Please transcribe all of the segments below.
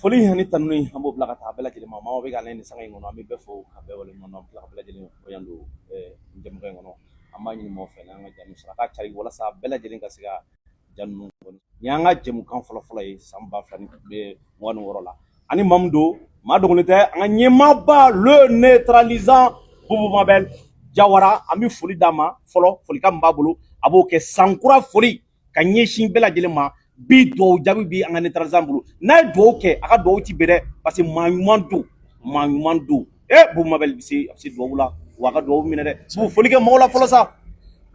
Foli ani tanuni, an b'o bila ka taa bɛɛ lajɛlen ma. Maa bɛ ka nin sanga in kɔnɔ, an bɛ bɛɛ fo ka bɛɛ waleɲuman dɔn. An tila ka bɛɛ lajɛlen bonya don jɛmukan in kɔnɔ. An b'a ɲini maaw fɛ, n'an ka jamu sɔrɔ, a ka cari walasa bɛɛ lajɛlen ka se ka ja ninnu kɔni. Nin y'an ka jɛmukan fɔlɔ-fɔlɔ ye san 2026 la. Ani maa min don, maa dogolen tɛ, an ka ɲɛmaaba, le neutralisant Bubu Mabel Jawara, an bɛ foli d'a ma fɔlɔ. Folikan min b'a bolo, a b'o kɛ. Sankura foli ka ɲɛsin bɛɛ lajɛlen ma. Bi duwawu jaabi bi an ka neutralisant bolo. N'a ye duwawu kɛ, a ka duwawu ti bɛn dɛ, parce que maa ɲuman don, maa ɲuman don. Bubu Mabel bɛ se, a bɛ se duwawu la, wa a ka duwawu minɛ dɛ. Bubu, foli kɛ mɔgɔw la fɔlɔ sa.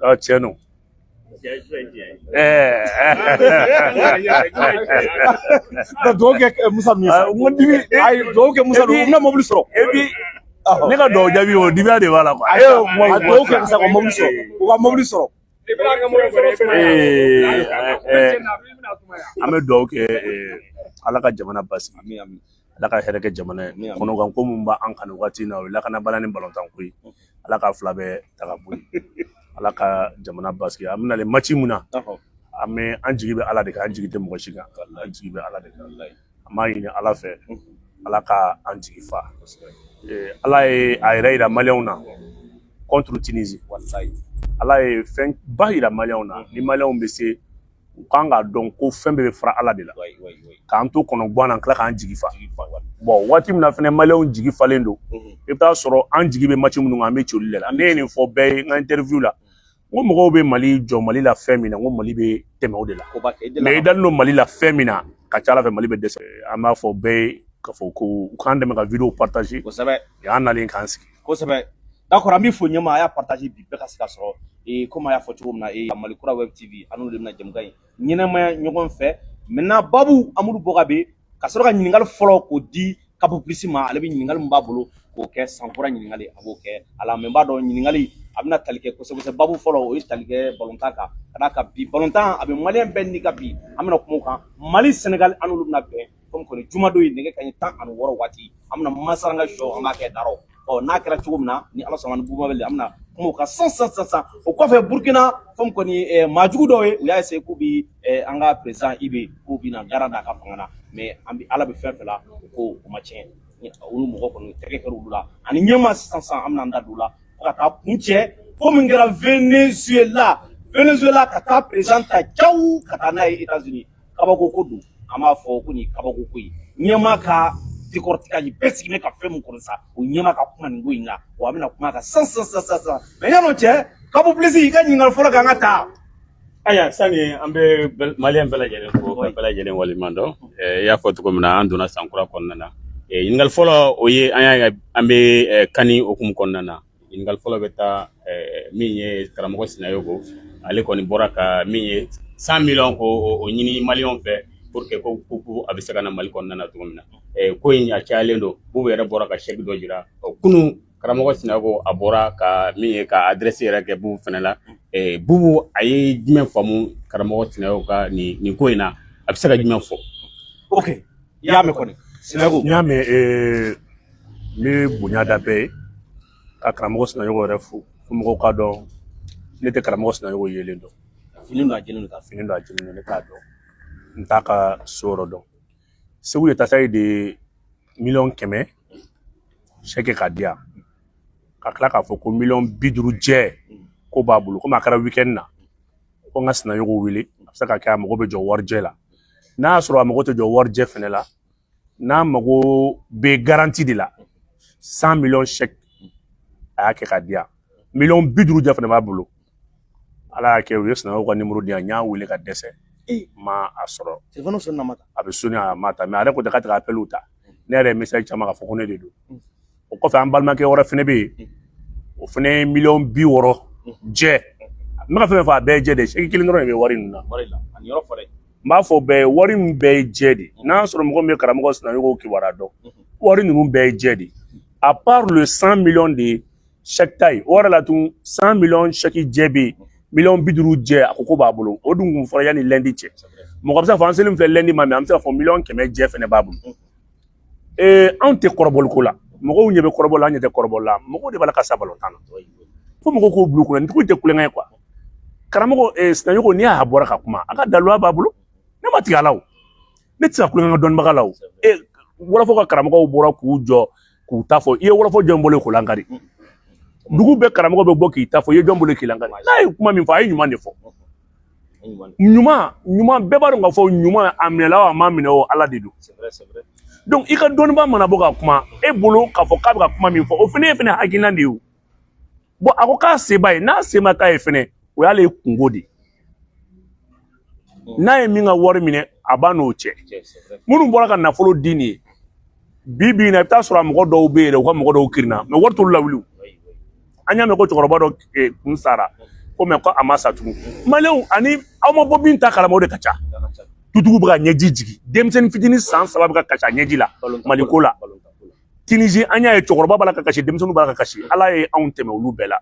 Ah, tiɲɛ don. Ka duwawu kɛ Musa min ye sa. N ko dimi. Ayi, duwawu kɛ Musa don, u bɛna mobili sɔrɔ. Et puis ne ka duwawu jaabi, o dimiya de b'a la quoi. A duwawu kɛ sa, ka mobili sɔrɔ, u ka mobili sɔrɔ. An bɛ duwawu kɛ, Ala ka jamana basigi. Amin, amin. Ala ka hɛrɛ kɛ jamana ye. Amin, amin. Kɔnɔkan ko min b'an kan nin waati in na, o ye lakanabaliya ni balontanko ye. Ala ka fila bɛɛ ta ka bɔ yen. Ala ka jamana basigi. An bɛna match mun na, an bɛ an jigi bɛ Ala de kan, an jigi tɛ mɔgɔ si kan, an jigi bɛ Ala de kan. An b'a ɲini Ala fɛ, Ala ka an jigi fa. Ala ye a yɛrɛ yira Maliyɛnw na contre Tunisie. Ala ye fɛn ba yira Maliyɛnw na. Ni Maliyɛnw bɛ se, u kan k'a dɔn ko fɛn bɛɛ bɛ fara Ala de la. K'an to kɔnɔ gan na, tila k'an jigi fa. Bon, waati min na fɛnɛ Maliyɛnw jigi falen don, i bɛ taa sɔrɔ an jigi bɛ match minnu kan, an bɛ ci olu de la. Ne ye nin fɔ bɛɛ ye n ka interview la, n ko mɔgɔw bɛ Mali jɔ Mali la fɛn min na, n ko Mali bɛ tɛmɛ o de la. Mais i dalen don Mali la fɛn min na, ka ca Ala fɛ, Mali bɛ dɛsɛ. An b'a fɔ bɛɛ ye k'a fɔ ko u k'an dɛmɛ ka vidéo partager. An nalen k'an sigi. Kosɛbɛ, d'accord. An bɛ fo ɲɛma, a y'a partager bi, bɛɛ ka se ka sɔrɔ. Komi a y'a fɔ cogo min na, Mali Kura Web TV, an n'olu de bɛna jɛmukan in ɲɛnamaya ɲɔgɔn fɛ. Maintenant, babu Amadu Bɔga bɛ ka sɔrɔ ka ɲininkali fɔlɔ k'o di Kapo Plus ma. Ale bɛ ɲininkali min b'a bolo k'o kɛ, sankura ɲininkali, a b'o kɛ a la. Mɛ n b'a dɔn ɲininkali a bɛna tali kɛ kosɛbɛ kosɛbɛ. Babu fɔlɔ, o ye tali kɛ balontan kan, ka d'a kan bi balontan a bɛ Maliyɛn bɛɛ ni ka bi. An bɛna kuma o kan. Mali Sénégal, an n'olu bɛna bɛn komi kɔni jumadon ye nɛgɛ kanɲɛ 16 waati. An bɛna Masaranga sɔ, an b'a kɛ darɔ. Ɔ, n'a kɛra cogo min na, ni Ala sɔnna, ni Bubu Mabel, an bɛna kuma o kan san san san san. O kɔfɛ, Burukina fɛn kɔni maajugu dɔw ye, u y'a essayer k'u bi an ka président IB, k'u bɛna garan d'a ka fanga na. Mais an bɛ Ala bɛ fɛn fɛn la, o ko o ma tiɲɛ. Olu mɔgɔ kɔni tɛgɛ kɛra olu la ani ɲɛma. Sisan sisan, an bɛna an da don o la fo ka taa kun cɛ ko min kɛra Venezuela. Venezuela ka taa président ta cawu ka taa n'a ye États-Unis, kabako ko don. An b'a fɔ ko nin ye kabako ko ye. Ɲɛma ka décortiquage bɛɛ sigilen ka fɛn min kɔnɔ sa, o ɲɛma ka kuma nin ko in na, wa a bɛna kuma kan san san san san san. Mais yan'o cɛ, Kapo Plus, i ka ɲininkali fɔlɔ k'an ka taa. Ayiwa, sani an bɛ Maliyɛn bɛɛ lajɛlen fo ka bɛɛ lajɛlen waleɲuman dɔn. I y'a fɔ cogo min na, an donna san kura kɔnɔna na. Ɲininkali fɔlɔ, o ye an y'a ye an bɛ CAN hukumu kɔnɔna na. Ɲininkali fɔlɔ bɛ taa min ye karamɔgɔ Sinayogo. Ale kɔni bɔra ka min ye 100 millions ko o ɲini Maliyɛnw fɛ pour que ko a bɛ se ka na Mali kɔnɔna na cogo min na. Ko in a cayalen don. Bubu yɛrɛ bɔra ka chèque dɔ jira kunun. Karamɔgɔ Sinayogo, a bɔra ka min ye ka adresse yɛrɛ kɛ Bubu fɛnɛ la. Bubu, a ye jumɛn faamu karamɔgɔ Sinayogo ka nin ko in na? A bɛ se ka jumɛn fɔ? Ok, i y'a mɛn kɔni, Sinayogo. N y'a mɛn. N bɛ bonya da bɛɛ ye, ka karamɔgɔ Sinayogo yɛrɛ fo, fo mɔgɔw k'a dɔn ne tɛ karamɔgɔ Sinayogo yelen dɔn. Fini don, a jɛlen don ta. Fini don, a jɛlen don, ne t'a dɔn, n t'a ka so yɔrɔ dɔn. Segu ye tasa ye de ye 100 000 000 chèque k'a di yan, ka tila k'a fɔ ko 50 000 000 jɛ ko b'a bolo. Komi a kɛra weekend na, ko n ka Sinayogo wele, a bɛ se ka kɛ a mago bɛ jɔ warijɛ la. N'a y'a sɔrɔ a mago tɛ jɔ warijɛ fɛnɛ la, n'a mago bɛ garantie de la, 100 millions chèque a y'a kɛ k'a di yan, 50 000 000 jɛ fɛnɛ b'a bolo. Ala y'a kɛ, u ye Sinayogo ka numéro di yan, n y'a wele ka dɛsɛ, ma a sɔrɔ. Telefɔni sɔnni na ma ta. A bɛ sonné, a ma ta. Mais a yɛrɛ ko ten k'a tɛ ka appel ta. Ne yɛrɛ ye message caman k'a fɔ ko ne de don. O kɔfɛ, an balimakɛ wɛrɛ fɛnɛ bɛ yen, o fɛnɛ ye 60 000 000 jɛ. N bɛ ka fɛn fɛn fɔ, a bɛɛ ye jɛ de ye. Chèque kelen dɔrɔn de bɛ wari ninnu na. Wari la, a nin yɔrɔ fɔ dɛ. N b'a fɔ bɛɛ ye, wari min bɛɛ ye jɛ de. N'a y'a sɔrɔ mɔgɔ min bɛ karamɔgɔ Sinayogo kibaruya dɔn, wari ninnu bɛɛ ye jɛ de, à part le 100 millions de chèque ta ye. O yɛrɛ la tun, 100 millions chèque jɛ bɛ yen, 50 000 000 jɛ, a ko ko b'a bolo. O dun kun fɔra yanni lundi cɛ. Mɔgɔ bɛ se k'a fɔ an selen filɛ lundi ma, mais an bɛ se k'a fɔ 100 000 000 jɛ fɛnɛ b'a bolo. Anw tɛ kɔrɔbɔliko la, mɔgɔw ɲɛ bɛ kɔrɔbɔ la, an ɲɛ tɛ kɔrɔbɔ la. Mɔgɔw de b'a la ka sa balontan na, fo mɔgɔw k'o bila u kunna, nin ko in tɛ kulonkɛ ye quoi. Karamɔgɔ Sinayogo, n'i y'a bɔra ka kuma, a ka daluya b'a bolo. Ne ma tigɛ a la o, ne tɛ se ka kulonkɛ dɔnnibaga la o. Wɔlɔfɔ ka karamɔgɔw bɔra k'u jɔ k'u ta fɔ, i ye wɔlɔfɔ jɔn bolo k'o lankari. Dugu bɛɛ karamɔgɔ bɛ bɔ k'i ta fɔ, i ye jɔn bolo k'i lankari. N'a ye kuma min fɔ, a ye ɲuman de fɔ. Ɲuman bɛɛ b'a dɔn k'a fɔ ɲuman a minɛla o a ma minɛ o, Ala de don. Donc i ka dɔnnibaa mana bɔ ka kuma e bolo k'a fɔ k'a bɛ ka kuma min fɔ, o fana ye fɛnɛ hakilina de ye o. Bon, a ko k'a se b'a ye, n'a se ma k'a ye fɛnɛ, o y'ale kungo de ye. N'a ye min ka wari minɛ, a b'a n'o cɛ. Minnu bɔra ka nafolo di nin ye bi bi in na, i bɛ taa sɔrɔ a mɔgɔ dɔw bɛ yen dɛ, u ka mɔgɔ dɔw kirinna, mais wari t'olu lawuli. An y'a mɛn ko cɛkɔrɔba dɔ kun sara ko, mais ko a ma sa tugun. Maliyɛnw ani aw ma bɔ min ta kalama, o de ka ca. Dutigiw bɛ ka ɲɛji jigin, denmisɛnnin fitinin san 3 bɛ ka kasi a ɲɛji la Maliko la. Tunisie, an y'a ye cɛkɔrɔba b'a la ka kasi, denmisɛnninw b'a la ka kasi. Ala ye anw tɛmɛ olu bɛɛ la.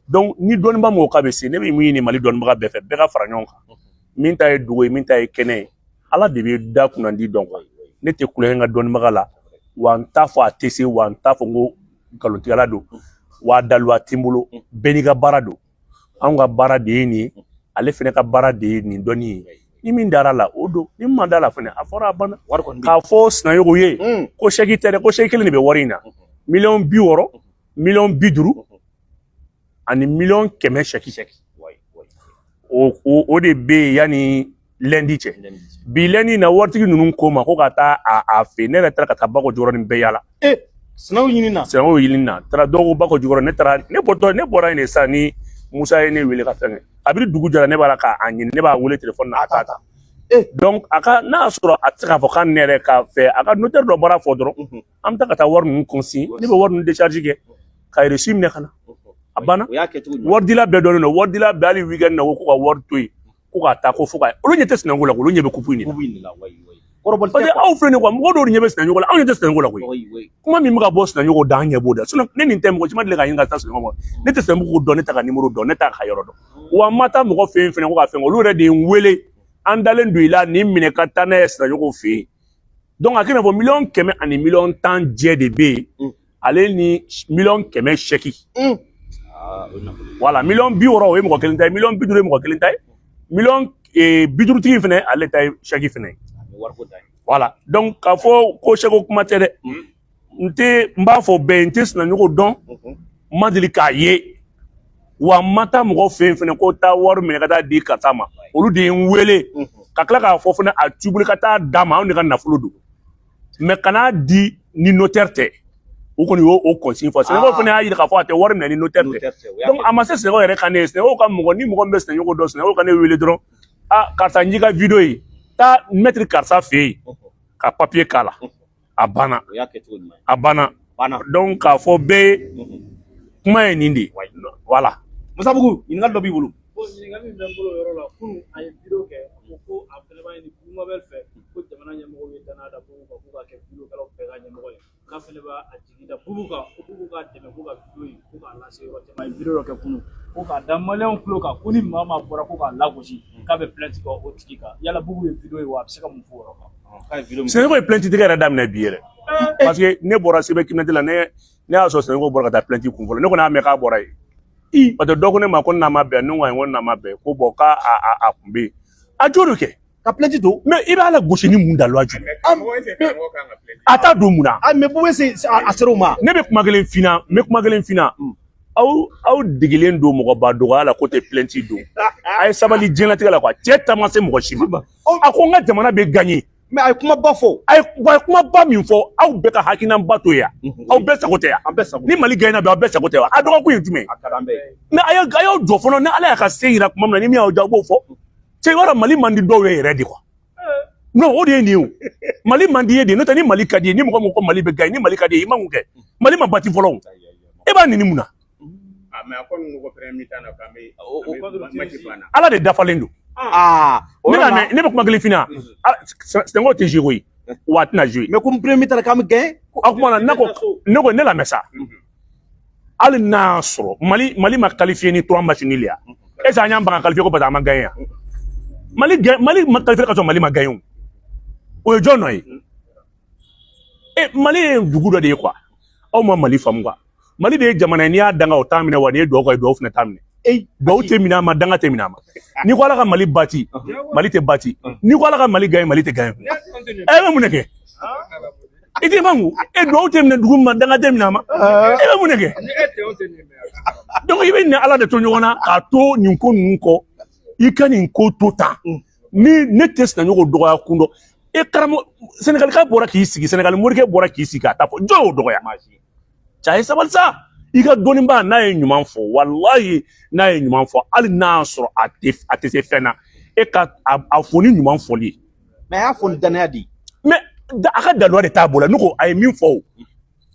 Donc ni dɔnniba mɔgɔ k'a bɛ se, ne bɛ mun ɲini Mali dɔnnibaga bɛɛ fɛ, bɛɛ ka fara ɲɔgɔn kan. Min ta ye dogo ye, min ta ye kɛnɛ ye, Ala de bɛ da kunnandi dɔn quoi. Ne tɛ kulonkɛ ka dɔnnibaga la, wa n t'a fɔ a tɛ se, wa n t'a fɔ n ko nkalontigɛla don, wa daluwa tɛ n bolo. Bɛɛ n'i ka baara don. Anw ka baara de ye nin ye, ale fɛnɛ ka baara de ye nin dɔnni ye. Ni min dara la, o don. Ni min ma da la fɛnɛ, a fɔra, a banna. K'a fɔ Sinayogo ye ko sɛki tɛ dɛ, ko sɛki kelen de bɛ wari in na, 60 miliyɔn, 50 miliyɔn ani 100 miliyɔn sɛki. O de bɛ yen yanni lundi cɛ. Bi lundi na, waritigi ninnu ko ma ko ka taa a fɛ. Ne yɛrɛ taara ka taa Bakɔ Jukɔrɔ nin bɛɛ yaala. Sinaw ɲini na. Sinaw ɲini na. Taara dɔw ko Bakɔ Jukɔrɔ, ne taara, ne bɔtɔ, ne bɔra yen de sisan ni Musa ye ne wele ka fɛn kɛ. Kabini dugu jɛra, ne b'a la k'a ɲini, ne b'a wele telefɔni na, a t'a ta. Donc a ka n'a y'a sɔrɔ a tɛ se k'a fɔ k'a ne yɛrɛ ka fɛ, a ka notaire dɔ bɔra fɔ dɔrɔn, an bɛ taa ka taa wari ninnu consigner. Ne bɛ wari ninnu décharge kɛ ka reçu minɛ ka na. A banna. Waridila bɛɛ dɔnnen don, waridila bɛɛ hali weekend na ko k'u ka wari to yen, ko k'a ta ko fo ka olu ɲɛ tɛ sinanko la, olu ɲɛ bɛ kupu in de la. Parce que aw filɛ nin ye quoi, mɔgɔ dɔw de ɲɛ bɛ sinanko la, anw ɲɛ tɛ sinanko la koyi. Kuma min bɛ ka bɔ sinanko da, an ɲɛ b'o da. Sinon ne nin tɛ mɔgɔ si ma deli ka ɲini ka taa sinanko ma. Ne tɛ sinanko dɔn, ne t'a ka numéro dɔn, ne t'a ka yɔrɔ dɔn. Wa n ma taa mɔgɔ fɛ yen fɛnɛ ko ka fɛn, olu yɛrɛ de ye n wele, an dalen don i la, nin minɛ ka taa n'a ye sinanko fɛ yen. Donc a kɛ i n'a fɔ 100 miliyɔn ani 10 miliyɔn jɛ de bɛ yen, ale ni 100 miliyɔn sɛki. Voilà, 60 miliyɔn o ye mɔgɔ kelen ta ye, 50 miliyɔn ye mɔgɔ kelen ta ye, 50 miliyɔn fɛnɛ ale ta ye sɛki fɛnɛ ye. Voilà, donc k'a fɔ ko sɛko kuma tɛ dɛ. N tɛ, n b'a fɔ bɛɛ ye, n tɛ sinanɲɔgɔn dɔn, n ma deli k'a ye, wa n ma taa mɔgɔ fɛ yen fɛnɛ ko taa wari minɛ ka taa di karisa ma. Olu de ye n wele ka tila k'a fɔ fɛnɛ a t'i bolo ka taa d'a ma, anw de ka nafolo don, mais kan'a di ni notaire tɛ. O kɔni y'o o consigne fɔ. Sɛnɛgaw fana y'a jira k'a fɔ a tɛ wari minɛ ni notaire tɛ. Donc a ma se Sɛnɛgaw yɛrɛ ka ne ye, Sɛnɛgaw ka mɔgɔ ni mɔgɔ min bɛ Sɛnɛgaw dɔn, Sɛnɛgaw ka ne wele dɔrɔn, a karisa n y'i ka vidéo ye, taa maître karisa fɛ yen ka papier k'a la, a banna, a banna. Donc k'a fɔ bɛɛ ye, kuma ye nin de ye. Voilà. Musabugu, ɲininkali dɔ b'i bolo. Bon, ɲininkali min bɛ n bolo o yɔrɔ la, kunun a ye vidéo kɛ, a ko ko a fɛnɛ b'a ɲini Bubamabɛl fɛ ko jamana ɲɛmɔgɔw ye danaya da Bubu kan k'u ka kɛ vidéo kɛlaw bɛɛ ka ɲɛmɔgɔ ye, k'a fɛnɛ b'a jigi da Bubu kan ko Bubu k'a dɛmɛ k'u ka vidéo in ko k'a lase yɔrɔ caman. A ye vidéo dɔ kɛ kunun ko k'a da maliyɛnw tulo kan ko ni maa maa bɔra ko k'a lagosi k'a bɛ plainte kɛ o tigi kan. Yala Bubu ye vidéo ye wa, a bɛ se ka mun fɔ o yɔrɔ kan? Sɛnɛko ye plainte tigɛ yɛrɛ daminɛ bi yɛrɛ, parce que ne bɔra sɛbɛn kiminati la, ne y'a sɔrɔ Sɛnɛko bɔra ka taa plainte kun fɔlɔ. Ne kɔni y'a mɛn k'a bɔra yen, parce que dɔ ko ne ma ko n'a ma bɛn, ne ko ayi, ko n'a ma bɛn, ko bɔn k'a a kun bɛ yen, a jo de kɛ ka plainte don. Mais i b'a la gosi ni mun daluya jumɛn? A t'a don mun na? Mais Bube a sera o ma. Ne bɛ kuma kelen f'i ɲɛna, n bɛ kuma kelen f'i ɲɛna. Aw degelen don mɔgɔba dɔgɔya la ko tɛ plainte don. A ye sabali diɲɛlatigɛ la quoi. Cɛ ta ma se mɔgɔ si ma. A ko n ka jamana bɛ gagner. Mais a ye kumaba fɔ. A ye kumaba min fɔ, aw bɛɛ ka hakilinaba to yan. Aw bɛɛ sago tɛ yan. An bɛɛ sago. Ni Mali gagner bi, aw bɛɛ sago tɛ yan. A dɔgɔkun ye jumɛn ye? A ka d'an bɛɛ ye. Mais a y'aw jɔ fɔlɔ, ni Ala y'a ka se yira tuma min na, ni min y'aw diya, aw b'o fɔ. Cɛ, i b'a dɔn Mali man di dɔw ye yɛrɛ de quoi. Non, o de ye nin ye o. Mali man di ye de, n'o tɛ ni Mali ka di ye, ni mɔgɔ min ko Mali bɛ gagner, ni Mali ka di ye, i man k'o kɛ. Mali ma bati fɔlɔ o. E b'a nini mun na? Ala de dafalen don. Ne bɛ kuma kelen f'i ɲɛna. Sɛnɛko tɛ jouer koyi, wa a tɛna jouer. Mais ko premier mi-temps k'an bɛ gagner. A kuma na, ne ko ne lamɛn sa. Hali n'a y'a sɔrɔ Mali ma qualifié ni 3 matchs nuls ya. Est ce que an y'an ban ka qualifié ko parce que an ma gagner yan? Mali ma qualifié ka sɔrɔ Mali ma gagner o. O ye jɔn nɔ ye? Mali ye dugu dɔ de ye quoi. Aw ma Mali faamu quoi. Mali de ye jamana ye, n'i y'a danga o t'a minɛ, wa n'i ye duwawu kɛ, duwawu fana t'a minɛ. Duwawu tɛ minɛ a ma, danga tɛ minɛ a ma. N'i ko Ala ka Mali bati, Mali tɛ bati. N'i ko Ala ka Mali gagner, Mali tɛ gagner. E bɛ mun de kɛ? I I tɛ ban ko e duwawu tɛ minɛ dugu ma, danga tɛ minɛ a ma, e bɛ mun de kɛ? Donc i bɛ nin Ala de to ɲɔgɔn na k'a to nin ko ninnu kɔ, i ka nin ko to tan. Ni ne tɛ Sinayogo dɔgɔya kun dɔn. E karamɔgɔ Sɛnɛgalika bɔra k'i sigi, Sɛnɛgali morikɛ bɔra k'i sigi k'a ta fɔ, jɔn y'o dɔgɔya? Cɛ, a ye sabali sa. I ka dɔnnibaa n'a ye ɲuman fɔ, walahi n'a ye ɲuman fɔ, hali n'a y'a sɔrɔ a tɛ se fɛn na, e ka a fɔ ni ɲuman fɔli ye. Mais a y'a fɔ ni danaya de ye. Mais a ka daluya de t'a bolo. Ne ko a ye min fɔ o,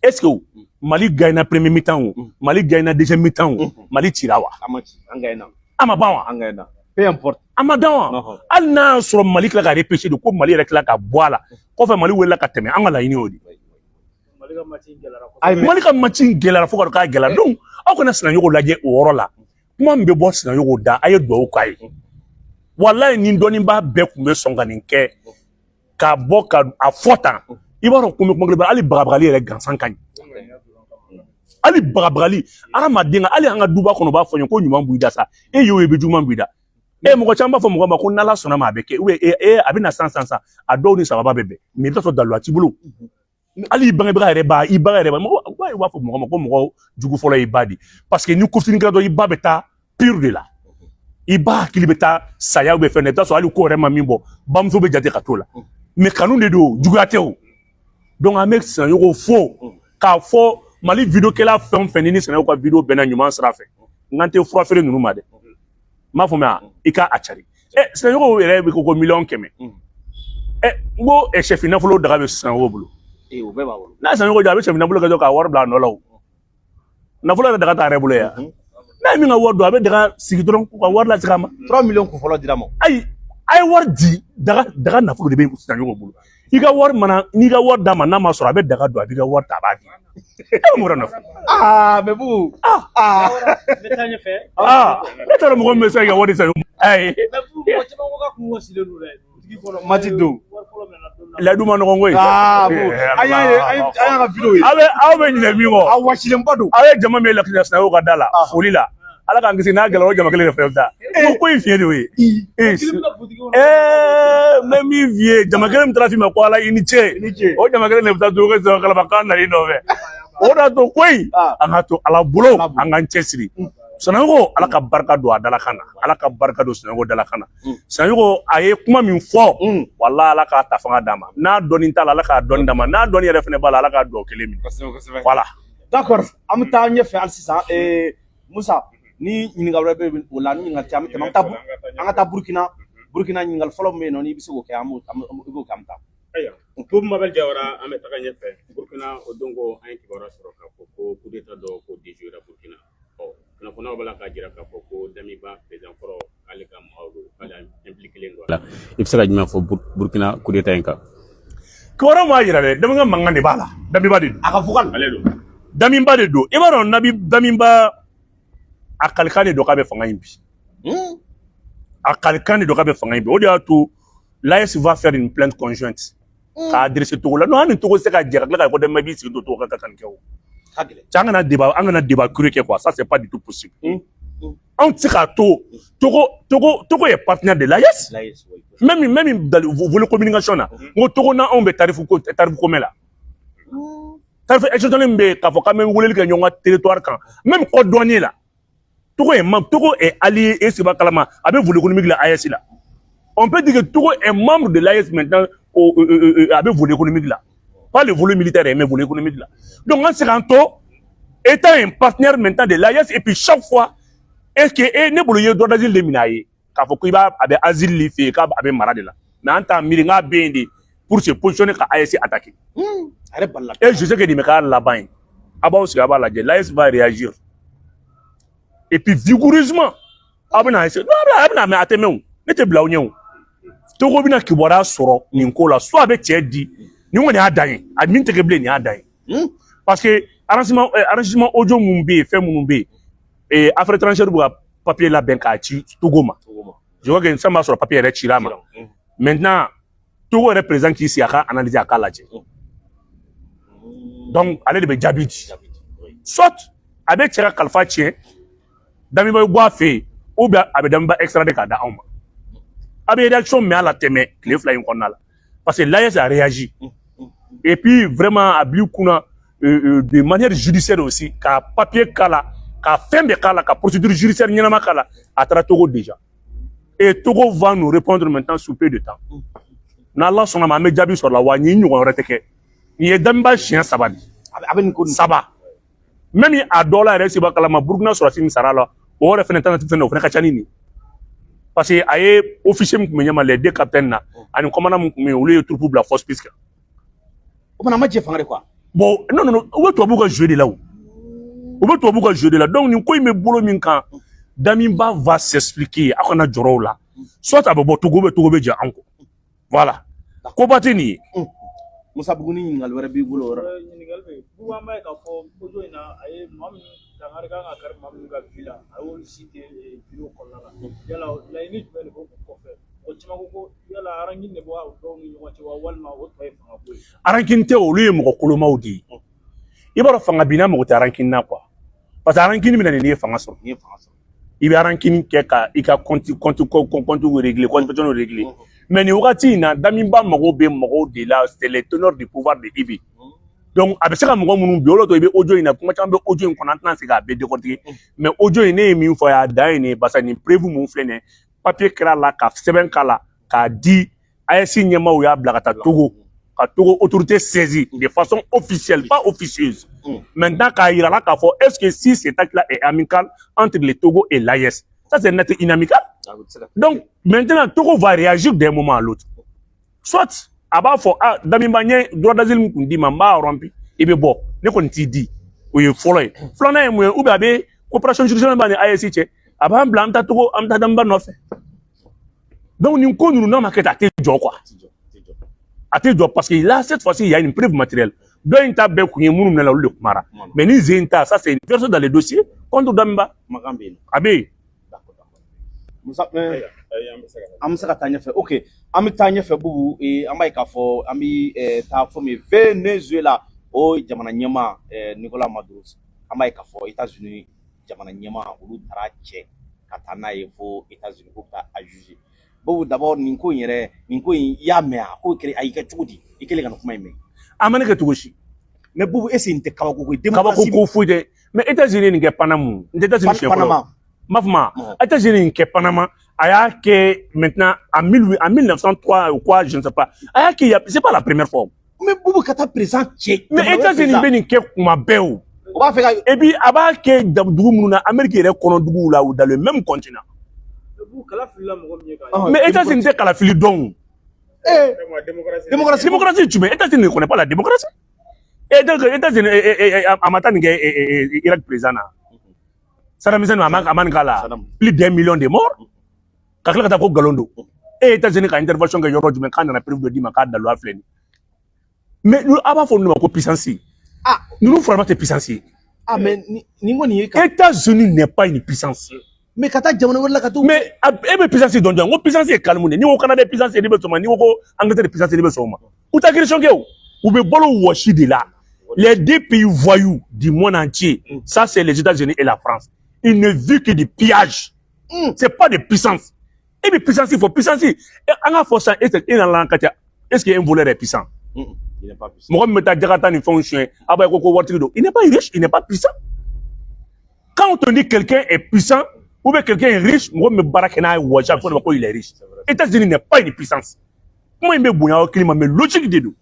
est ce que o Mali gagnera premier mi-temps o, Mali gagnera deuxième mi-temps o, Mali cira wa? A ma ci, an gagnera. A ma ban wa? An gagnera, peu importe. A ma dan wa? Hali n'a y'a sɔrɔ Mali tila ka repêcher de ko Mali yɛrɛ tila ka bɔ a la kɔfɛ, Mali welela ka tɛmɛ, an ka laɲini y'o de. Mali ka match in gɛlɛyara. Ayi. Mali ka match in gɛlɛyara fo ka k'a gɛlɛya. Donc aw kana Sinayogo lajɛ o yɔrɔ la. Kuma min bɛ bɔ Sinayogo da, a ye dugawu k'a ye. Walayi, ni dɔnnibaa bɛɛ tun bɛ sɔn ka nin kɛ, k'a bɔ ka a fɔ tan, i b'a dɔn, kun bɛ kuma kelen, hali bagabagali yɛrɛ gansan ka ɲi. Hali bagabagali hadamaden ka, hali an ka duba kɔnɔ, u b'a fɔ n ye ko ɲuman b'i da sa, e y'o ye, i bɛ juguman b'i da. E mɔgɔ caman b'a fɔ mɔgɔ ma ko n'Ala sɔnna ma, a bɛ kɛ, ou bien e a bɛ na san san san, a dɔw ni sababa bɛ bɛn. Mais i bɛ taa sɔrɔ daluya t'i bolo. Hali i bangebaga yɛrɛ b'a, i ba yɛrɛ b'a, mɔgɔ u b'a fɔ mɔgɔ ma ko mɔgɔ jugu fɔlɔ y'i ba de, parce que ni ko fitinin kɛra dɔrɔn, i ba bɛ taa pire de la, i ba hakili bɛ taa saya bɛ fɛn na. I bɛ taa sɔrɔ hali ko yɛrɛ ma min bɔ, bamuso bɛ jate ka t'o la. Mais kanu de don, juguya tɛ o. Donc an bɛ Sinayogo fo k'a fɔ Mali vidéokɛla fɛn o fɛn, ni Sinayogo ka vidéo bɛnna ɲuman sira fɛ, n kan tɛ fura feere ninnu ma dɛ, n m'a faamuya, i ka a cari. Ɛ, Sinayogo yɛrɛ bɛ ko 100 000 000. Ɛ, n ko ɛ, sɛfi nafolo daga bɛ Sinayogo bolo. Ee, o bɛɛ b'a bolo. N'a ye Sinayogo jɔ, a bɛ sɛfi nafolo kɛ dɔrɔn k'a wari bila a nɔ la. O nafolo yɛrɛ daga t'a yɛrɛ bolo yan. N'a ye min ka wari don, a bɛ daga sigi dɔrɔn k'u ka wari lasegin a ma. 3 millions kun fɔlɔ dira ma. Ayi, a ye wari di, daga nafolo de bɛ Sinayogo bolo. I ka wari mana, n'i ka wari d'a ma, n'a ma sɔrɔ, a bɛ daga don, a b'i ka wari ta, a b'a di. E bɛ mun wɛrɛ nɔfɛ? Aa, mais Bubu. Ah. N bɛ taa ɲɛfɛ. Aa, ne t'a dɔn mɔgɔ min bɛ se k'i ka wari san. Ayi. Mais Bubu, mɔgɔ caman ko k'a kun wɔsilen don dɛ dutigi kɔnɔ. Match don. Wari fɔlɔ minɛna don min na. Layidu ma nɔgɔn koyi. Aa, Bubu, an y'a ye, an y'a ka vidéo ye. Aw bɛ ɲinɛ min kɔ. A wasilenba don. Aw ye jama min ye Lakinɛ Sinayogo ka da la foli la, Ala k'an kisi n'a gɛlɛyara, o jama kelen de fɛnɛ bɛ taa ko in fiɲɛ de y'o ye. Ee. Kelen bɛ butigi kɔnɔ. Ɛɛ, n bɛ min f'i ye, jama kelen min taara f'i ma ko Ala i ni ce, I ni ce. O jama kelen de bɛ taa dugawu kɛ sɔrɔ kalama k'an nana i nɔfɛ. O de y'a to ko in, an ka to Ala bolo, an k'an cɛsiri. Sinayogo, Ala ka barika don a dalakan na, Ala ka barika don Sinayogo dalakan na. Sinayogo a ye kuma min fɔ, wala Ala k'a ta fanga d'a ma. N'a dɔnni t'a la, Ala k'a dɔnni d'a ma. N'a dɔnni yɛrɛ fɛnɛ b'a la, Ala k'a dugawu kelen minɛ. Kosɛbɛ, kosɛbɛ. Voilà. D'accord, an bɛ taa ɲɛfɛ hali sisan. Musa, ni ɲininkali wɛrɛ bɛ o la, ni ɲininkali tɛ, an bɛ tɛmɛ, an bɛ taa an ka taa Burukina. Burukina, ɲininkali fɔlɔ min bɛ yen nɔ, n'i bɛ se k'o kɛ, an b'o i b'o kɛ, an bɛ taa. Ayiwa, ko Mabel Jawara, an bɛ taga ɲɛfɛ. Burukina, o don ko an ye kibaruya sɔrɔ k'a fɔ ko coup d'état dɔ ko déjouera Burukina. Ɔ, kunnafoniyaw b'a la k'a jira k'a fɔ ko Damiba, président kɔrɔ, k'ale ka mɔgɔw don, k'ale impliqué don a la. I bɛ se ka jumɛn fɔ Burukina coup d'état in kan? Kibaruya m'a yira dɛ, Damiba mankan de b'a la, Damiba de don. A ka vocal. Ale don. Damiba de don. I b'a dɔn, Nabi Damiba a kalikan de don k'a bɛ fanga in bi. A kalikan de don k'a bɛ fanga in bi. O de y'a to l'AES va faire une plainte conjointe k'a adresser Togo la. Non, an ni Togo tɛ se ka jɛ ka tila k'a fɔ Damiba b'i sigi to Togo ka nin kɛ o. Ka gɛlɛn. Cɛ, an kana débat cru kɛ quoi, ça c'est pas du tout possible. Anw tɛ se k'a to Togo est partenaire de l'AES. L'AES, oui. Même dans le volet communication na, n ko Togo na anw bɛ tarif ko, tarif commun la. Tarif exceptionnel min bɛ yen k'a fɔ k'an bɛ weleli kɛ ɲɔgɔn ka territoire kan, même code douanier la. Togo est membre, Togo est allié et seba kalama, a bɛ volet économique la AES la. On peut dire que Togo est membre de l'AES maintenant au, a bɛ volet économique la. Pas le volet militaire, mais volet économique là. Donc an se k'an to étant un partenaire maintenant de l'AES et puis chaque fois est-ce que e ne bolo i ye droit d'asile de minɛ a ye k'a fɔ ko i b'a a bɛ asile li fɛ yen, k'a a bɛ mara de la, mais an t'a miiri k'a bɛ yen de pour se positionner ka AES attaquer. A yɛrɛ balila. Et je sais que nin bɛ k'a laban ye. A b'aw sigi, a b'a lajɛ, l'AES va réagir et puis vigoureusement. Aw bɛna essayer, non, a bɛna, mais a tɛ mɛn o, ne tɛ bila aw ɲɛ o. Togo bɛna kibaruya sɔrɔ nin ko la, soit a bɛ cɛ di, nin kɔni y'a dan ye, a min tɛ kɛ bilen, nin y'a dan ye, parce que enregistrement audio mun bɛ yen, fɛn minnu bɛ yen, affaires étrangères bɛ ka papier labɛn k'a ci Togo ma. Togo ma. Je crois que san b'a sɔrɔ papier yɛrɛ cira a ma. Maintenant, Togo yɛrɛ président k'i sigi a ka analyser, a k'a lajɛ. Donc ale de bɛ jaabi di, soit a bɛ cɛ ka kalifa tiɲɛ, Damiba bɛ bɔ a fɛ yen, ou bien a bɛ Damiba extrader k'a da anw ma. A bɛ réaction mɛn a la tɛmɛ tile 2 in kɔnɔna la, parce que l'AES a réagi. Et puis vraiment a bil'i kunna de manière judiciaire aussi, ka papier k'a la, ka fɛn bɛɛ k'a la, ka procédure judiciaire ɲɛnama k'a la. A taara Togo déjà et Togo va nous répondre maintenant sous peu de temps. N'Ala sɔnna ma, an bɛ jaabi sɔrɔ la. Wa nin ɲɔgɔn wɛrɛ tɛ kɛ. Nin ye Damiba siɲɛ saba de. A bɛ nin ko nin. Saba même, a dɔw la yɛrɛ, seba kalama, Burukina sɔrɔsi min sara la, o yɛrɛ fɛnɛ tɛna fɛnɛ, o fɛnɛ ka ca ni nin, parce que a ye officier min tun bɛ ɲɛma, les deux capitaines na ani commandant min tun bɛ yen, olu ye troupe bila force spéciale kan. O fana, a ma jɛ fanga de quoi. Bon, non, non, non, u bɛ tubabuw ka jeu de la o, u bɛ tubabuw ka jeu de la. Donc nin ko in bɛ bolo min kan, Damiba va s'expliquer. Aw kana jɔrɔ o la. Soit a bɛ bɔ Togo, bɛ Togo bɛ jɛ an kɔ. Voilà, koba tɛ nin ye. Musa Buguni, ɲininkali wɛrɛ b'i bolo o yɔrɔ la? Ɲininkali bɛ yen. Bubu, an b'a ye k'a fɔ audio in na, a ye maa min dankari kan ka kari maa minnu ka vie la, a y'olu cité vidéo kɔnɔna la. Yala laɲini jumɛn de b'o kɔfɛ? Mɔgɔ caman ko ko yala rancune de b'o dɔw ni ɲɔgɔn cɛ wa, walima o tɔ ye fanga ko ye? Rancune tɛ, olu ye mɔgɔ kolomaw de ye. I b'a dɔn, fanga binna, mɔgɔ tɛ rancune na quoi, parce que rancune bɛ na n'i ye fanga sɔrɔ. N'i ye fanga sɔrɔ. I bɛ rancune kɛ ka i ka compte régler, compte personnel régler. Mais nin wagati in na, Damiba mago bɛ mɔgɔw de la, c'est les teneurs du pouvoir de IB. Donc a bɛ se ka mɔgɔ minnu bi, o de to i bɛ audio in na, kuma caman bɛ audio in kɔnɔ, an tɛna se k'a bɛɛ décortiquer. Mais audio in, ne ye min fɔ, a dan ye nin ye, parce que nin preuve mun filɛ nin ye, papier kɛra la, ka sɛbɛn k'a la, k'a di AES ɲɛmaaw y'a bila ka taa Togo, ka Togo autorité saisie de façon officielle, pas officieuse. Maintenant k'a yira la k'a fɔ, est-ce que si cet acte-là est amical entre le Togo et l'AES, ça c'est un acte inamical. Donc maintenant Togo va réagir d'un moment à l'autre. Soit a b'a fɔ: ah, Damiba, n ye droit d'asile min kun d'i ma, n b'a rompu, i bɛ bɔ, ne kɔni t'i di. O ye fɔlɔ ye. Filanan ye mun ye? Ou bien a bɛ coopération juridictionnelle b'a ni AES cɛ, a b'an bila, an bɛ taa Togo, an bɛ taa Damiba nɔfɛ. Donc nin ko ninnu, n'a ma kɛ tan, a tɛ jɔ quoi, a tɛ jɔ, parce que là, cette fois-ci, il y a une preuve matérielle. Dɔ in ta bɛɛ kun ye minnu minɛ la, olu de kumara. Mais ni zen ta, ça c'est une version dans les dossiers contre Damiba. Kumakan bɛ yen. A bɛ yen. D'accord, d'accord. Musa, an bɛ se ka taa ɲɛfɛ. Ok, an bɛ taa ɲɛfɛ. Bubu, an b'a ye k'a fɔ an bɛ taa fɔ min ye, Venezuela, o jamana ɲɛmaa Nicolas Maduro, an b'a ye k'a fɔ États-Unis jamana ɲɛmaa, olu taara cɛ ka taa n'a ye fo États-Unis ko ka taa a juger. Bubu, d'abord nin ko in yɛrɛ, nin ko in, i y'a mɛn, a ko kɛra a y'i kɛ cogo di i kɛlen ka nin kuma in mɛn? A ma ne kɛ cogo si. Mais Bubu, est-ce que nin tɛ kabako ko ye? Kabako ko foyi tɛ. Mais États-Unis nin kɛ Panama, n tɛ États-Unis siɲɛ fɔlɔ. Panama. N b'a fɔ ma, États-Unis nin kɛ Panama, a y'a kɛ maintenant en 18 en 1903 ou quoi, je ne sais pas, a y'a kɛ, c'est pas la première fois. Mais Bubu, ka taa président cɛ. Mais États-Unis bɛ nin kɛ kuma bɛɛ o. O b'a fɛ ka. Et puis a b'a kɛ dugu minnu na, Amérique yɛrɛ kɔnɔ duguw la, ou dans le même continent. Bubu, kala filila mɔgɔ min ye k'a Mais États-Unis tɛ kalafili dɔn o. Démocratie. Démocratie jumɛn? États-Unis ne connaît pas la démocratie. États-Unis a ma taa nin kɛ Irak président na, Saddam Hussein, a ma nin k'a la, plus d'1 million de morts, ka tila ka taa ko nkalon don. E ye États-Unis ka intervention kɛ yɔrɔ jumɛn k'a nana preuve dɔ d'i ma k'a daluya filɛ nin? Mais a b'a fɔ ninnu ma ko puissance. Ah. Ninnu fɔra tɛ puissance ye. Ah, mais nin kɔni ye ka. États-Unis n'est pas une puissance. Mais ka taa jamana wɛrɛ la ka t'o. Mais e bɛ puissance dɔn jɔn? N ko puissance ye calme de. N'i ko Canada ye puissance ye, ne bɛ sɔn o ma. N'i ko ko Angleterre ye puissance ye, ne bɛ sɔn o ma. U tɛ agression kɛ o. U bɛ balo wɔsi de la. Les deux pays voyous du monde entier, ça c'est les États-Unis et la France. Ils ne vivent que du pillage. C'est pas de puissance. Et puis puissance, il faut puissance. Et an ka fɔ sisan, e nana ka ca. Est-ce qu'un voleur est puissant? Il n'est pas puissant. Mɔgɔ min bɛ taa Jakarta ni fɛnw suɲɛ, a b'a ye ko waritigi don. Il n'est pas riche, il n'est pas puissant. Quand on te dit quelqu'un est puissant ou bien quelqu'un est riche, mɔgɔ min bɛ baara kɛ n'a ye wɔsi, a bɛ fɔ o de ma ko il est riche. États-Unis n'est pas une puissance. Kuma in bɛ bonya aw hakili ma, mais logique de don.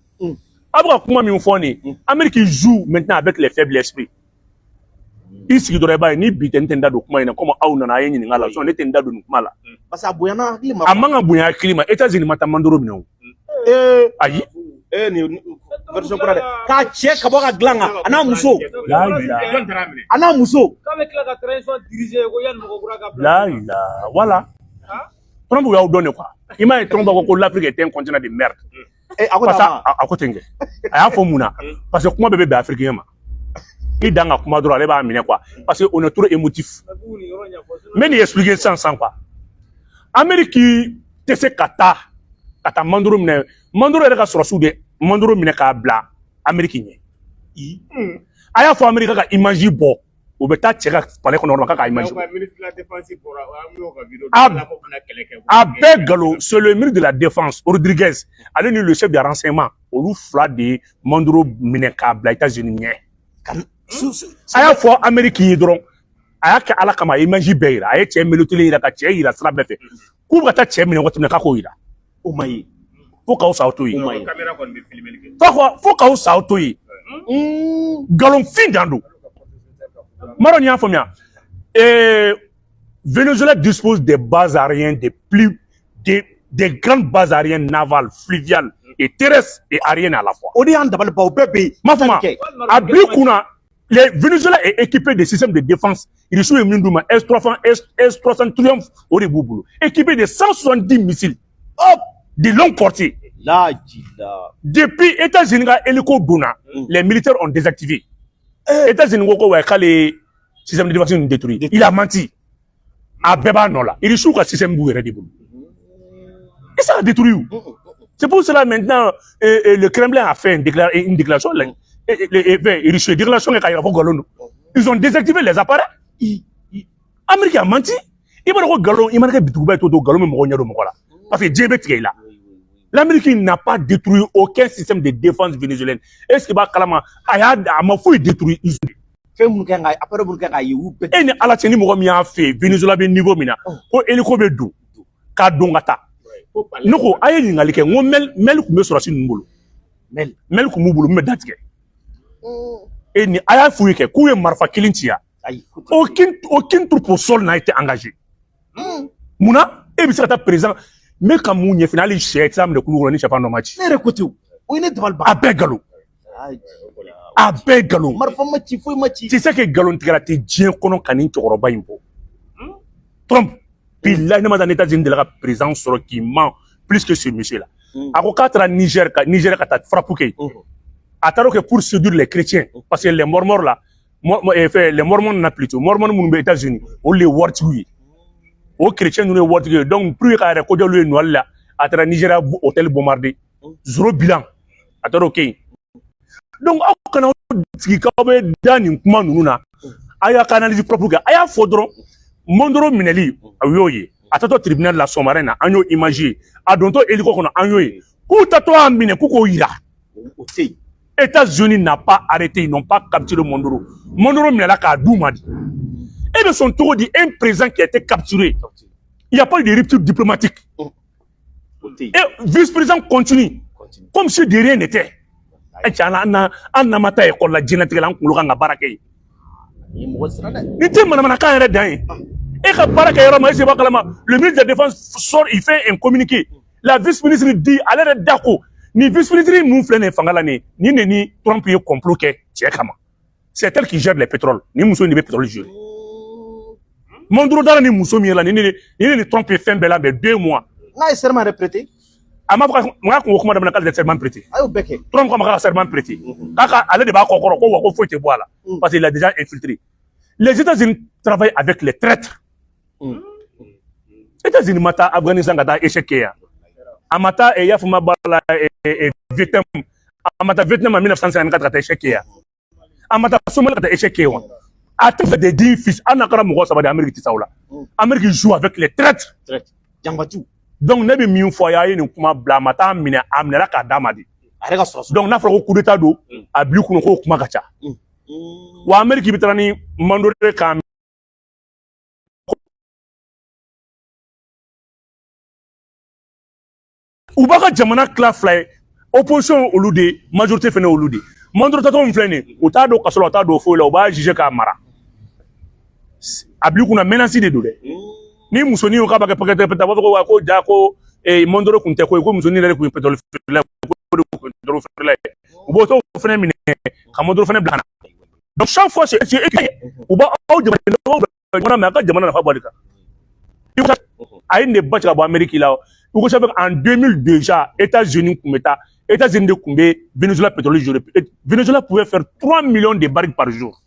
A bɛ ka kuma min fɔ nin, Amérique joue maintenant avec les faibles esprits. I sigi dɔrɔn, i b'a ye ni bi tɛ, n tɛ n da don kuma in na, komi aw nana a ye ɲininka la, sinon ne tɛ n da don nin kuma la. Parce que a bonyana hakili ma. A man ka bonya hakili ma. États-Unis ma taa Maduro minɛ o. Ayi. Nin version kura dɛ, k'a cɛ ka bɔ ka dilan kan, a n'a muso. La ilaha. A n'a muso. K'a bɛ tila ka transition diriger ko yanni mɔgɔ kura ka bila. La ilaha, voilà. Trump y'aw dɔn de quoi. I m'a ye, Trump ko ko l'Afrique est un continent de merde. A ko Parce que tan. A ko ten kɛ. A y'a fɔ mun na? Parce que kuma bɛɛ bɛ bɛn africain ma. I dan ka kuma dɔrɔn, ale b'a minɛ quoi. Parce que on est trop émotif. Bubu, nin yɔrɔ ɲɛfɔ. N bɛ nin expliquer sisan sisan quoi. Amérique tɛ se ka taa Maduro minɛ. Maduro yɛrɛ ka sɔrɔsiw de Maduro minɛ k'a bila Amérique ɲɛ. A y'a fɔ Amérique ka image bɔ. U bɛ taa cɛ ka palais kɔnɔ yɔrɔ k'a ka image. A bɛɛ nkalon. C'est le ministre de la Défense Rodriguez, ale ni le chef de renseignement, olu fila de ye Maduro minɛ k'a bila États-Unis ɲɛ. A y'a fɔ Amérique ye dɔrɔn, a y'a kɛ Ala kama, a ye image bɛɛ yira, a ye cɛ melotelen yira, ka cɛ yira sira bɛɛ fɛ k'u bɛ ka taa cɛ minɛ waati min na, k'a k'o yira. O ma ye. Fo k'aw sa aw to yen. O ma ye. Fo k'aw sa aw to yen. Nkalonfin dan don. Maro, y'a faamuya. Venezuela dispose des bases aériennes des plus des grandes bases aériennes navales, fluviales et terrestres et aériennes à la fois. O de y'an dabali ban, o bɛɛ bɛ yen. M'a faamu, a bil'i kunna, les Venezuela est équipé de systèmes de défense. Irisiw ye min d'u ma, S-300, S-300 Triumph, o de b'u bolo. Équipé de 170 missiles Hop de longue portée. Lajila. Depuis États-Unis ka hélico donna, les militaires ont désactivé. États-Unis ko ouais, k'ale système de défense ninnu détruit. Il a menti. A bɛɛ b'a nɔ la. Irisiw ka système b'u yɛrɛ de bolo. Et ça a détruit. C'est pour cela maintenant, le Kremlin a fait une déclaration. Irisiw ye déclaration kɛ k'a yira ko nkalon don. Ils ont désactivé les appareils. Amérique a menti. I b'a dɔn ko nkalon, i mana kɛ bituguba ye cogo o cogo, nkalon bɛ mɔgɔw ɲɛ don mɔgɔ la. Parce que diɲɛ bɛ tigɛ i la. L'Amérique n'a pas détruit aucun système de défense vénézuélienne. Est-ce que b'a kalama, a y'a a ma foyi détruit. Fɛn minnu kan ka appareil minnu kan ka ye, u bɛɛ. E ni Ala cɛ, ni mɔgɔ min y'a fɛ yen, Venezuela bɛ niveau min na, ko hélico bɛ don k'a don ka taa. Ne ko a ye ɲininkali kɛ, n ko mɛli tun bɛ sɔrɔsi ninnu bolo. Mɛli. Mɛli tun b'u bolo min bɛ datigɛ. E ni a y'a f'u ye kɛ k'u ye marifa kelen ci yan. Ayi. Aucune troupe au sol n'a été engagée. Munna e bɛ se ka taa président n bɛ ka mun ɲɛf'i ɲɛna, hali sɛ tɛ se ka minɛ kulu kɔnɔ ni sɛfan dɔ ma ci. Ne yɛrɛ ko ten o, o ye ne dabali ban. A bɛɛ nkalon. A bɛɛ nkalon. Marifa ma ci, foyi ma ci. Tu sais que nkalon tigɛla tɛ diɲɛ kɔnɔ ka nin cɛkɔrɔba in bɔ. Trump, bilahi, ne ma taa ni États-Unis de la ka président sɔrɔ qui ment plus que ce monsieur là. A ko k'a taara Niger ka taa frappe kɛ yen. A taara o kɛ pour séduire les chrétiens, parce que les Mormons là, les Mormons na plutôt, Mormons minnu bɛ États-Unis, olu de ye waritigiw ye. O chrétien ninnu ye waritigiw ye, donc pour k'a yɛrɛ kodiya olu ye Noël la, a taara Nigeria hôtel bombardé. Zéro bilan. A taara o kɛ yen. Donc aw kana aw sigi k'aw bɛ da nin kuma ninnu na. A y'a ka analyse propre kɛ. A y'a fɔ dɔrɔn, Maduro minɛli, a y'o ye. A taatɔ tribunal la sɔgɔmada in na, an y'o image ye. A dontɔ hélico kɔnɔ, an y'o ye. K'u tatɔ a minɛ, k'u k'o yira. O tɛ yen. États-Unis n'a pas arrêté, ils n'ont pas capturé Maduro. Maduro minɛla k'a d'u ma de. E bɛ sɔn cogo di, un président qui a été capturé, il n'y a pas eu de rupture diplomatique. O tɛ yen. Et vice-président continue, comme si de rien n'était. E cɛ, an n'an ma taa école la diɲɛlatigɛ la, an kunkolo kan ka baara kɛ yen. Nin ye mɔgɔ siran dɛ. Nin tɛ manamanakan yɛrɛ dan ye. E ka baara kɛ yɔrɔ ma, est-ce que b'a kalama, le ministre de la Défense sort, il fait un communiqué. La vice-ministre dit, ale yɛrɛ da ko, nin vice-ministre mun filɛ nin ye fanga la nin ye, nin de ni Trump ye complot kɛ cɛ kama. C'est elle qui gère les pétroles. Nin muso in de bɛ pétrole gérer. Maduro dara ni muso min yɛrɛ la, nin de ni Trump ye fɛn bɛɛ labɛn 2 mois. N'a ye serment yɛrɛ prêté. A ma fɔ k'a kun ko kuma daminɛ k'ale tɛ serment prêté. A y'o bɛɛ kɛ. Trump ko a ma k'a ka serment prêté. K'a ka ale de b'a kɔ kɔrɔ ko wa ko foyi tɛ bɔ a la. Parce qu'il a déjà infiltré. Les États-Unis travaillent avec les traîtres. États-Unis ma taa Afghanistan ka taa échec kɛ yan. A ma taa y'a fɔ ma b'a la Vietnam. A ma taa Vietnam en 1954 ka taa échec kɛ yan. A ma taa Somalie ka taa échec kɛ wa. A tɛ fɛ des dignes fils. Hali n'a kɛra mɔgɔ saba de ye, Amérique tɛ sa o la. Amérique joue avec les traîtres. Janfatiw. Donc ne bɛ min fɔ a ye, a ye nin kuma bila, a ma taa minɛ, a minɛra k'a d'a ma de. A yɛrɛ ka sɔrɔ. Donc n'a fɔra ko coup d'état don, a bil'i kunna k'o kuma ka ca. Wa Amérique bɛ taga ni Maduro k'a u b'a ka jamana tila fila ye, opposition ye olu de ye, majorité fɛnɛ ye olu de ye. Maduro tatɔ min filɛ nin ye, u t'a dɔn kaso la, u t'a dɔn foyi la, u b'a juger k'a mara. A bil'i kunna menace de don dɛ. Ni musonin ko k'a b'a kɛ paquet a b'a fɔ ko wa ko ja ko Maduro kun tɛ ko ye, ko musonin yɛrɛ de kun ye pétrole feerela ye, ko de kun ye pétrole feerela ye. U b'o t'o fɛnɛ minɛ ka Maduro fɛnɛ bila ka na. Donc chaque fois c'est eux qui u b'aw jamana jamana mais a ka jamana nafa bɔ de kan. A ye nin de ba cɛ ka bɔ Amérique la. Hugo Chavez en 2000 déjà, États-Unis kun bɛ taa, États-Unis de kun bɛ Venezuela pétrole gérer. Venezuela pouvait faire 3 millions de barils par jour.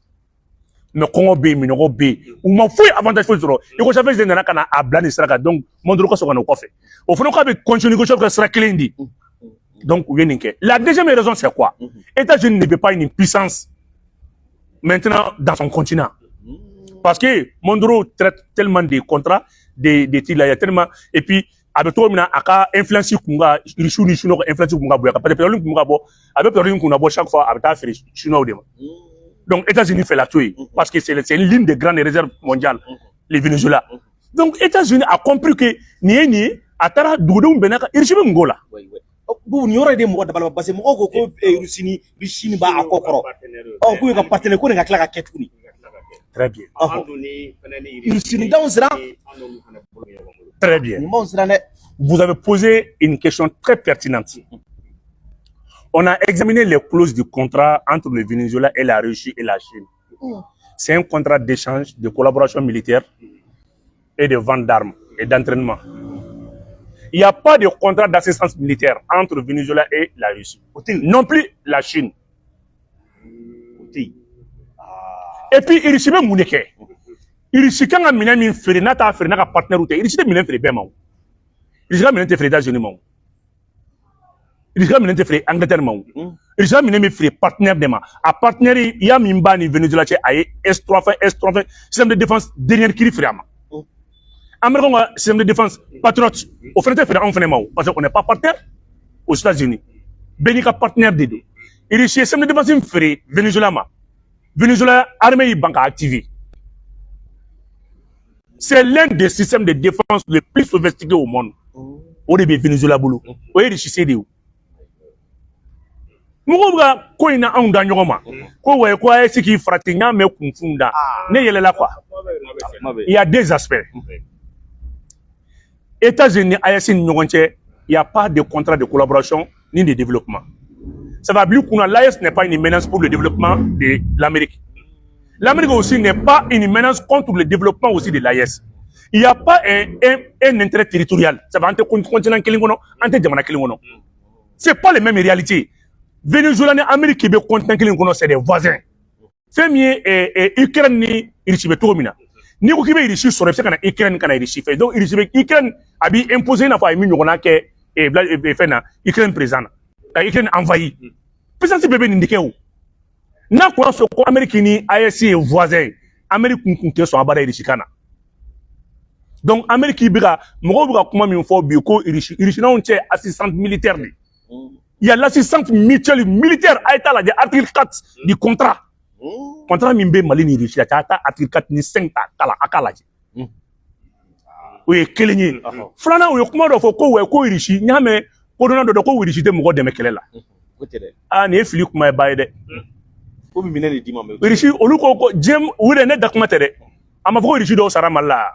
Mais kɔngɔ bɛ yen, minɔgɔ bɛ yen, u ma foyi avantage foyi sɔrɔ. Hugo Chavez de nana ka na a bila nin sira kan, donc Maduro ka sɔrɔ ka na o kɔfɛ. O fana k'a bɛ continuer Hugo Chavez ka sira kelen di. Donc u ye nin kɛ. La deuxième raison, c'est quoi? États-Unis ne veut pas une puissance maintenant dans son continent. Parce que Maduro traite tellement des contrats, des titres là, il y a tellement. Et puis, a bɛ cogo min na, a ka influence kun ka Russiw ni Chinois ka influence kun ka bonya, parce que pétrole kun ka bɔ, a bɛ pétrole kun na bɔ chaque fois, a bɛ taa feere Chinois de ma. Donc États-Unis fait la to yen, parce que c'est l'une des grandes réserves mondiales, le Venezuela. Donc États-Unis a compris que nin ye nin ye, a taara dugudenw bɛnna kan, Russie bɛ mun k'o la? Bubu, nin yɔrɔ de mɔgɔ dabali ban, parce que mɔgɔw ko ko Russie ni b'a kɔ kɔrɔ, ɔ k'u ye ka partenaire ko nin ka tila ka kɛ tuguni. Très bien. Russie ni d'anw siran. Très bien. Nin b'anw siran dɛ. Vous avez posé une question très pertinente. On a examiné les clauses du contrat entre le Venezuela et la Russie et la Chine. C'est un contrat d'échange, de collaboration militaire et de vente d'armes et d'entraînement. Il n'y a pas de contrat d'assistance militaire entre le Venezuela et la Russie. Non plus la Chine. Et puis, Russie bɛ mun de kɛ? Russie kan ka minɛn min feere, n'a t'a feere n'a ka partenaire tɛ, Russie tɛ minɛn feere bɛɛ ma o. Russie ka minɛn tɛ feere États-Unis ma o. Russie ka minɛn tɛ feere Angleterre ma o. Russie ka minɛn bɛ feere partenaire de ma. A partenaire ya min b'a ni Venezuela cɛ, a ye S-300, S-300 système de défense dernier cri feere a ma. Américain ka système de défense Patriot, o fana tɛ feere anw fana ma o, parce qu'on n'est pas partenaire aux États-Unis. Bɛɛ n'i ka partenaire de don. Russie ye système de défense min feere Venezuela ma, Venezuela armée y'i ban k'a activer. C'est l'un des systèmes de défense les plus sophistiqués au monde. O de bɛ Venezuela bolo. O ye Russie de ye o. Mɔgɔw bɛ ka ko in na anw da ɲɔgɔn ma. Ko ouais, ko AES k'i farati, n y'a mɛn kunfin da. Ne yɛlɛla quoi. Il y a deux aspects. États-Unis ni AES ni ɲɔgɔn cɛ, il n'y a pas de contrat de collaboration ni de développement. Ça va plus qu'on l'AES n'est pas une menace pour le développement de l'Amérique. L'Amérique aussi n'est pas une menace contre le développement aussi de l'AES. Il n'y a pas un intérêt territorial. Ça va entre continent kelen kɔnɔ, an tɛ jamana kelen kɔnɔ. C'est pas les mêmes réalités. Venezuela ni Amérique bɛ continent kelen kɔnɔ, c'est des voisins. Fɛn min ye Ukraine ni Russie bɛ cogo min na, n'i ko k'i bɛ Russie sɔrɔ, i bɛ se ka na Ukraine ka na Russie fɛ. Donc Russie bɛ Ukraine a b'i imposer i n'a fɔ a ye min ɲɔgɔnna kɛ fɛn na Ukraine président na, ka Ukraine envahi. Puissance bɛɛ bɛ nin de kɛ o. N'a kun y'a sɔrɔ ko Amérique ni AES ye voisin ye, Amérique kun tɛ sɔn abada Russie ka na. Donc Amérique bɛ ka mɔgɔw bɛ ka kuma min fɔ bi ko Russie Russie n'anw cɛ assistance militaire de. Il y a l'assistance mutuelle militaire, a ye taa lajɛ article 4 du contrat. Contrat min bɛ Mali ni Russie la, a taa article 4 ni 5 ta kala a k'a lajɛ. O ye kelen ye. Filanan, o ye kuma dɔ fɔ ko ouais, ko Russie, n y'a mɛn kodɔnna dɔ ko Russie tɛ mɔgɔ dɛmɛ kɛlɛ la. Aa, nin ye fili kuma ye ba ye dɛ. Ko bɛ minɛn de d'i ma. Russie olu ko diɲɛ u yɛrɛ ne da kuma tɛ dɛ. A ma fɔ ko Russie dɔw sara Mali la.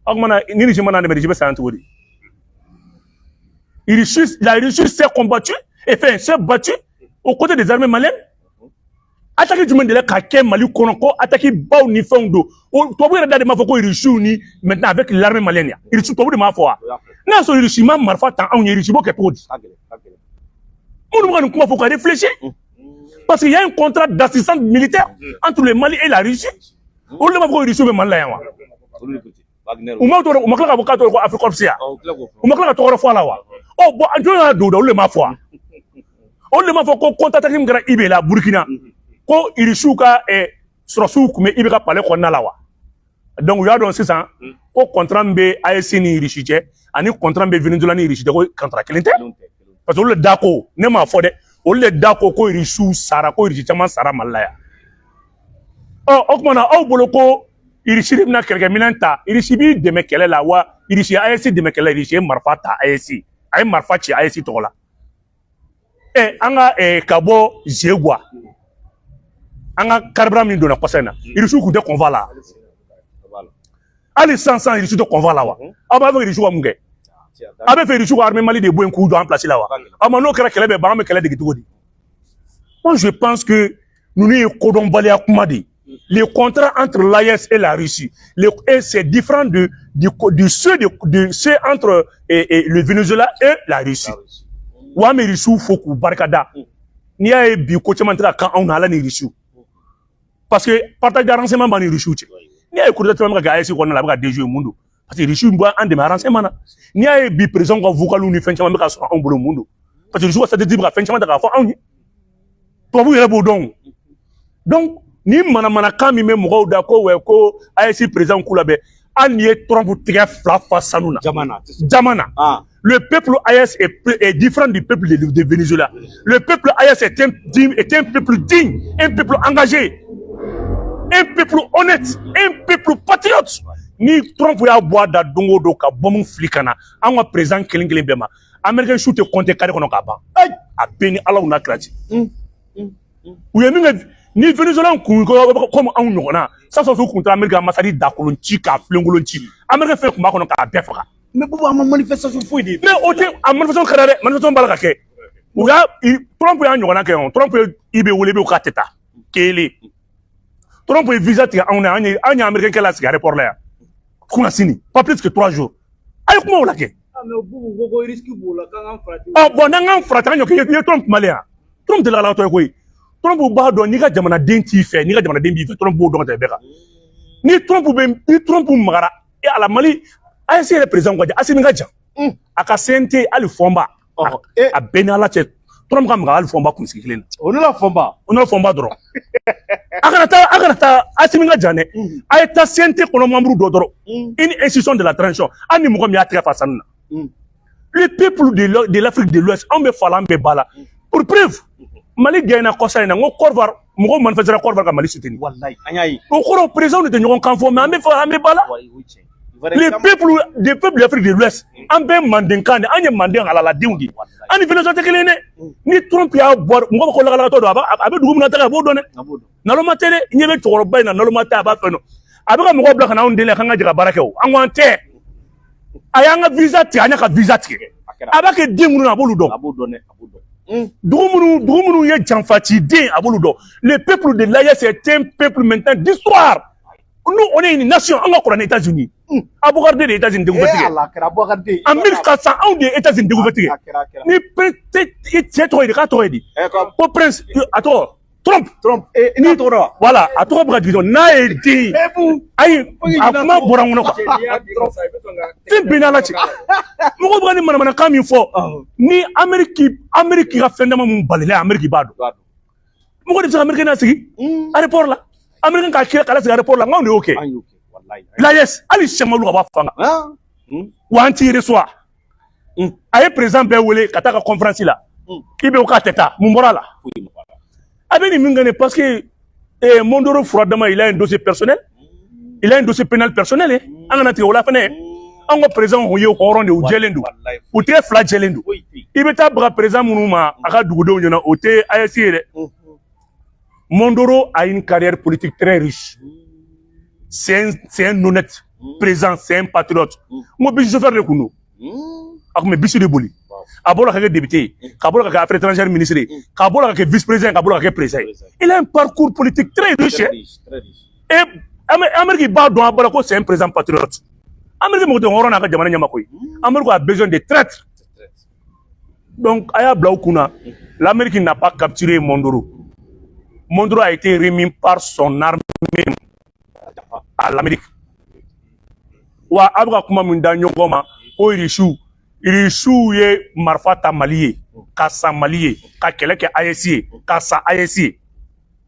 O kumana ni Russie mana dɛmɛ, Russie bɛ sa cogo di? Russie, la Russie s'est combattue et fait s'est battue aux côtés des armées maliennes. Attaque jumɛn de la ka kɛ Mali kɔnɔ ko attaque baw ni fɛnw don? O tubabu yɛrɛ da de m'a fɔ ko Russiw ni maintenant avec l'armée malienne ya. Russie tubabu de m'a fɔ wa? N'a y'a sɔrɔ Russie ma marifa ta anw ye, Russie b'o kɛ cogo di? Minnu bɛ ka nin kuma fɔ, ka réfléchir. Parce qu'il y a un contrat d'assistance militaire entre le Mali et la Russie. Olu de b'a fɔ ko Russie bɛ Mali la yan wa? U ma tɔgɔ, u ma tila ka fɔ k'a tɔgɔ ko Africorps ya? U ma tila ka tɔgɔ wɛrɛ fɔ a la wa? Ɔ bon, jɔn y'a don o da? Olu de m'a fɔ wa? Olu de m'a fɔ ko contre-attaque min kɛra IB la Burkina, ko Irisiw ka sɔrɔsiw tun bɛ IB ka palais kɔnɔna la wa? Donc u y'a dɔn sisan ko contrat min bɛ AES ni Irisi cɛ ani contrat min bɛ Venezuela ni Irisi cɛ, ko contrat kelen tɛ. Parce que olu de da ko, ne m'a fɔ dɛ, olu de da ko ko Irisiw sara, ko Irisi caman sara Mali la yan. Ɔ o tuma na, aw bolo ko Irisi de bɛna kɛlɛkɛminɛn ta, Irisi b'i dɛmɛ kɛlɛ la wa? Irisi ye AES dɛmɛ kɛlɛ la, Irisi ye marifa ta AES, a ye marifa ci AES tɔgɔ la. Ɛ an ka ka bɔ Zegwa, an ka carburant min donna kɔsa in na, Irisiw tun tɛ convoi la. Hali sisan sisan, Irisi tɛ convoi la wa? Aw b'a fɛ Irisiw ka mun kɛ? Aw bɛ fɛ Irisiw ka armée Mali de bɔ yen k'u jɔ en place la wa? Aw ma n'o kɛra, kɛlɛ bɛ ban, an bɛ kɛlɛ dege cogo di? Moi, je pense que ninnu ye kodɔnbaliya kuma de ye. Les contrats entre l'AES et la Russie, et c'est différent de ceux de ceux entre et le Venezuela et la Russie. Wa an bɛ Russiw fo k'u barikada. N'i y'a ye bi ko caman tɛ ka kan anw na, Ala ni Russiw. Parce que partage de renseignement b'an ni Russiw cɛ. N'i y'a ye coup d'état caman bɛ ka kɛ AES kɔnɔna la, a bɛ ka déjouer, mun don? Parce que Russiw b'an dɛmɛ renseignement na. N'i y'a ye bi président ka vocal ni fɛn caman bɛ ka sɔrɔ anw bolo, mun don? Parce que Russiw ka satellite bɛ ka fɛn caman ta k'a fɔ anw ye. Tubabuw yɛrɛ b'o dɔn. Donc Ni manamanakan min bɛ mɔgɔw da ko wɛ ko AES président k'u labɛn, hali n'i ye Trump tigɛ fila fa sanu na. Jamana. Jamana. Ah. Le peuple AES est différent du peuple de Venezuela. Le peuple AES est un peuple digne, un peuple engagé, un peuple honnête, un peuple patriote. Ni Trump y'a bɔ a da don o don ka bombe fili ka na an ka président kelen kelen bɛɛ ma, américain su tɛ compter carré kɔnɔ ka ban. A bɛɛ ni Ala n'a kira cɛ. U ye min kɛ ni Venezuela kun komi anw ɲɔgɔnna, sisan kun taara Amérique ambassade dakolon ci k'a filenkolon ci, Amérique fɛn kun b'a kɔnɔ k'a bɛɛ faga. Mais Boubou, an ma manifestation foyi de ye. Mais o tɛ a manifestation kɛra dɛ, manifestation b'a la ka kɛ. U y'a Trump y'a ɲɔgɔnna kɛ o. Trump ye i bɛ wele i bɛ k'a tɛ taa kelen. Trump ye visa tigɛ anw na, an ye américain kɛ lasigi aéroport la yan kunasini, pas plus que 3 jours. A ye kuma o la kɛ. Ah, mais Boubou ko ko risque b'o la k'an k'an farati. Ɔ bon, n'an k'an farati, an ɲɔ kɛ i ye Trump kumalen yan. Trump tɛ lakalatɔ ye koyi. Trump b'a dɔn n'i ka jamanaden t'i fɛ, n'i ka jamanaden b'i fɛ, Trump b'o dɔn ka tɛmɛ bɛɛ kan. Ni Trump magara e ala Mali AES yɛrɛ président ka jan, Assimi ka jan. A ka CNT hali Fɔnba. A bɛɛ ni Ala cɛ, Trump ka maga hali Fɔnba kunsigi kelen na. O ne la Fɔnba. O ne la Fɔnba dɔrɔn. A kana taa Assimi ka jan dɛ. A ye taa CNT kɔnɔ membre dɔ dɔrɔn. Une institution de la transition. Hali ni mɔgɔ min y'a tɛgɛ fa sanu na. Le peuple de l'Afrique de l'Ouest, anw bɛ fa la, an bɛ ba la. Pour preuve, Mali gagné kɔsa in na, n ko Côte d'Ivoire, mɔgɔw manifestera Côte d'Ivoire ka Mali soutenir. Wallahi, an y'a ye. O kɔrɔ président de tɛ ɲɔgɔn kan fɔ, mais an bɛ fa an bɛ ba la. Les peuples des peuples de l'Afrique de l'Ouest, an bɛɛ mandenkan de, an ye manden halaladenw de ye. An ni Venezuela tɛ kelen ye dɛ. Ni Trump y'a bɔ, mɔgɔ bɛ ko lakalatɔ don, a bɛ dugu min na taga, a b'o dɔn dɛ. Naloma tɛ dɛ, ɲɛ bɛ cɛkɔrɔba in na, naloma tɛ, a b'a fɛ nɔ. A bɛ ka mɔgɔw bila ka na anw deli k'an ka jɛ ka baara kɛ o. An ko an tɛ. A y'an ka visa tigɛ, an y'a ka visa tigɛ. A b'a kɛ den minnu na, a b'olu dɔn. A b'o dɔn dɛ, a b'o dɔn. Dugu minnu ye janfaciden, a b'olu dɔn. Le peuple de l'AES est un peuple maintenant d'histoire. Nous, on est une nation, an ka kɔrɔ ni États-Unis. Abubakar de États-Unis découvert tigɛ. Ala kɛra Abubakar den. En 1400, anw de ye États-Unis découvert tigɛ. Ni prince cɛ tɔgɔ ye di, k'a tɔgɔ ye di? Ko prince, a tɔgɔ Trump. Trump, ni tɔgɔ dɔn wa? Voilà, a tɔgɔ bɛ ka jigin n'a ye den ye. Ayi, a kuma bɔra n kɔnɔ quoi. Fɛn bɛɛ n'Ala cɛ. Mɔgɔw bɛ ka nin manamanakan min fɔ, ni Amérique ka fɛn dama mun balila, Amérique b'a dɔn. Mɔgɔ de bɛ se ka Amérique lasigi aéroport la. Amérique k'a kɛ k'a lasigi aéroport la, n k'anw de y'o kɛ. L'AES, hali sɛma ka bɔ a fanga. Wa an t'i reçoit. A ye président bɛɛ wele ka taa ka conférence la. K'i bɛ ko k'a tɛ taa, mun bɔra a la? A bɛ nin min kɛ nin parce que Mondoro Furadama, il a un dossier personnel. Il a un dossier pénal personnel. An kana tigɛ o la fɛnɛ. An ka président ye hɔrɔn de ye, u jɛlen don. U tɛgɛ fila jɛlen don. I bɛ taa baga président minnu ma a ka dugudenw ɲɛna, o tɛ AES ye dɛ. Mondoro a une carrière politique très riche. C'est un honnête président, c'est un patriote. N ko bus chauffeur de kun don. A kun bɛ bus de boli. A bɔra ka kɛ député ye, ka bɔra ka kɛ affaires étrangères ministre ye, ka bɔra ka kɛ vice président, ka bɔra ka kɛ président ye. Il a un parcours politique très riche. Et Amérique b'a dɔn a bɔra ko c'est un président patriote. Amérique mɔgɔ tɛ hɔrɔn n'a ka jamana ɲɛma koyi. Amérique a besoin de traîtres. Donc a y'a bila u kunna, l'Amérique n'a pas capturé Mondoro. Mondoro a été remis par son armée à l'Amérique. Wa a bɛ ka kuma min da ɲɔgɔn ma ko Irisiw ye marifa ta Mali ye, ka san Mali ye, ka kɛlɛ kɛ AES ye, ka sa AES ye.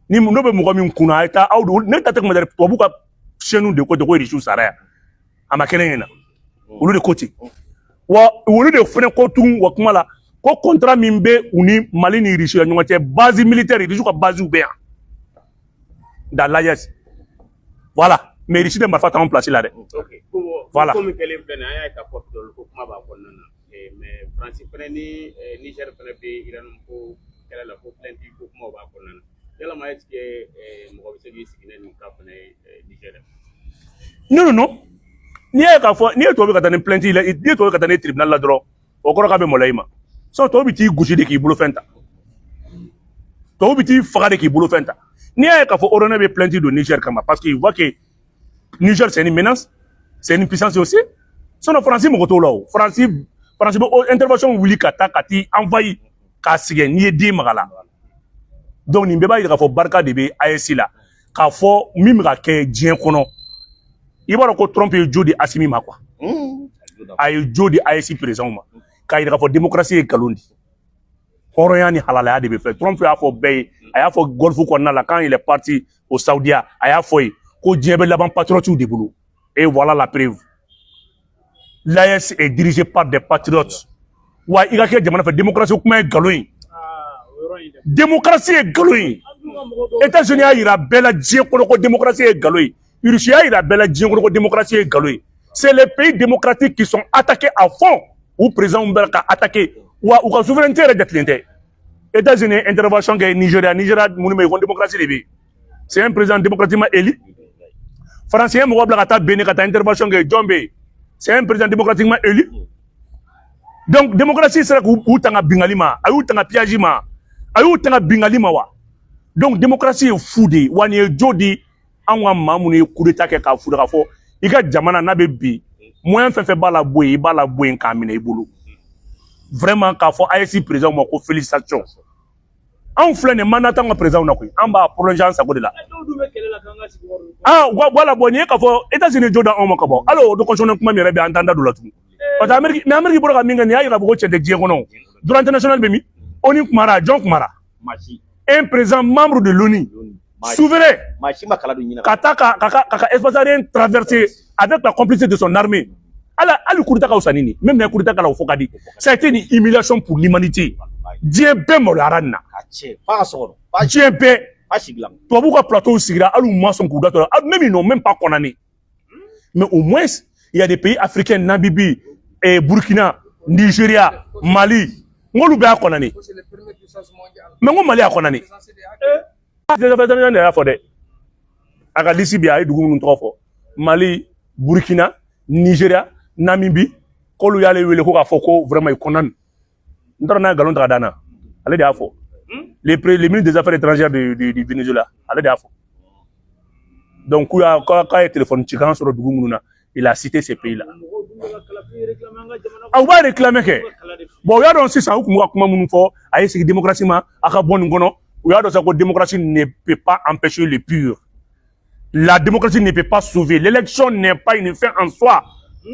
Ni n'o bɛ mɔgɔ min kunna, a ye taa aw ne ta tɛ kuma dɛ, tubabu ka chaîne de ko ten ko Irisiw sara yan. A ma kɛ ne ɲɛna. Olu de ko ten. Wa olu de fɛnɛ ko tugun wa kuma la ko contrat min bɛ u ni Mali ni Irisi ɲɔgɔn cɛ, base militaire, Irisiw ka base bɛ yan dans l'AES. Voilà. Mais Irisi tɛ marifa t'anw place la dɛ. Voilà. Ko min kɛlen filɛ nin ye, an y'a ye k'a fɔ pétrole ko kuma b'a kɔnɔna na, mais Faransi fɛnɛ ni Niger fɛnɛ bɛ uranium ko kɛlɛ la, ko plainte ko kumaw b'a kɔnɔna na. Yalama est ce que mɔgɔ bɛ se k'i sigi ne nin cas fɛnɛ ye Niger? Non, non, non. N'i y'a ye k'a fɔ n'i ye tubabu ka taa ni plainte la, n'i ye tubabu ka taa ni tribunal la dɔrɔn, o kɔrɔ k'a bɛ maloya i ma. Sinon tubabu bɛ t'i gosi de k'i bolofɛn ta. Tubabu bɛ t'i faga de k'i bolofɛn ta. N'i y'a ye k'a fɔ ONU bɛ plainte don Niger kama, parce qu'il voit que Niger, c'est une menace, c'est une puissance aussi. Sinon Faransi mɔgɔ t'o la o. Faransi bɛ intervention wuli ka taa ka t'i envahi k'a sɛgɛn n'i ye den maga la. Donc nin bɛɛ b'a yira k'a fɔ barika de bɛ AES la. K'a fɔ min bɛ ka kɛ diɲɛ kɔnɔ. I b'a dɔn ko Trump ye jo di Assimi ma quoi. A ye jo di AES président ma. K'a yira k'a fɔ démocratie ye nkalon di. Hɔrɔnya ni halalaya de bɛ fɛ. Trump y'a fɔ bɛɛ ye. A y'a fɔ Golfe kɔnɔna la, quand il est parti au Saudiya, a y'a fɔ yen ko diɲɛ bɛ laban patriotes de bolo. Et voilà la preuve, l'AES est dirigé par des patriotes. Wa i ka kɛ jamana fɛ, démocratie kuma ye nkalon ye. Démocratie ye nkalon ye. États-Unis y'a yira bɛɛ la diɲɛ kɔnɔ ko démocratie ye nkalon ye. Russie y'a yira bɛɛ la diɲɛ kɔnɔ ko démocratie ye nkalon ye. C'est les pays démocratiques qui sont attaqués à fond. U président bɛ ka attaquer, wa u ka souveraineté yɛrɛ jatilen tɛ. États-Unis ye intervention kɛ Nigeria. Nigeria minnu bɛ yen ko démocratie de bɛ yen, c'est un président démocratiquement élu. France ye mɔgɔ bila ka taa Benin ka taa intervention kɛ, jɔn bɛ yen? C'est un président démocratiquement élu. Donc démocratie sera k'u tanga bingali ma, a y'u tanga pillage ma, a y'u tanga bingali ma wa. Donc démocratie ye fu de ye. Wa nin ye jo di anw ka maa minnu ye coup d'état kɛ k'a fu k'a fɔ i ka jamana n'a bɛ bi moyen fɛn fɛn b'a la bɔ yen, i b'a la bɔ yen k'a minɛ i bolo. Vraiment, k'a fɔ AES président ma ko félicitation. Anw filɛ nin mandat t'anw ka président na koyi, an b'a prolonger an sago de la. Ah voilà. Bon, nin ye k'a fɔ États-Unis jo da anw ma ka bɔ hali o constitutionnel kuma min yɛrɛ bɛ, an t'an da don la tugun, parce que Amérique, mais Amérique bɔra ka min kɛ nin y'a yira k'a fɔ ko cɛ tɛ diɲɛ kɔnɔ. Droit international bɛ min? ONU kumara, jɔn kumara? Un président membre de l'ONU souverain ka taa ka espace aérien traverser avec la complicité de son armée. Ala, hali coup d'état ka fisa ni nin, même n'a coup d'état k'a la, o fɔ ka di. Ça a été une humiliation pour l'humanité. Diɲɛ bɛɛ maloyara nin na, diɲɛ bɛɛ. Tubabuw ka plateau sigira, hali u ma sɔn k'u da to la, même ils n'ont même pas condamné. Mais au moins il y a des pays africains, Namibie et Burkina, Nigeria, Mali, n k'olu bɛɛ y'a condamné. Mais n ko Mali y'a condamné de y'a fɔ dɛ. A ka liste bi, a ye dugu minnu tɔgɔ fɔ: Mali, Burkina, Nigeria, Namibie, k'olu y'ale wele ko k'a fɔ ko vraiment il condamne. N taara n'a ye nkalon ta ka da n na, ale de y'a fɔ. Le ministre des Affaires étrangères du Venezuela, ale de y'a fɔ. Donc k'u y'a k'a ye téléphone cikan sɔrɔ dugu minnu na, il a cité ces pays là. Aw b'a réclamer kɛ. Bon, u y'a dɔn sisan, u tun bɛ ka kuma minnu fɔ, a ye sigi démocratie ma, a ka bɔ nin kɔnɔ. U y'a dɔn sisan ko démocratie ne peut pas empêcher le pire, la démocratie ne peut pas sauver. L'élection n'est pas une fin en soi.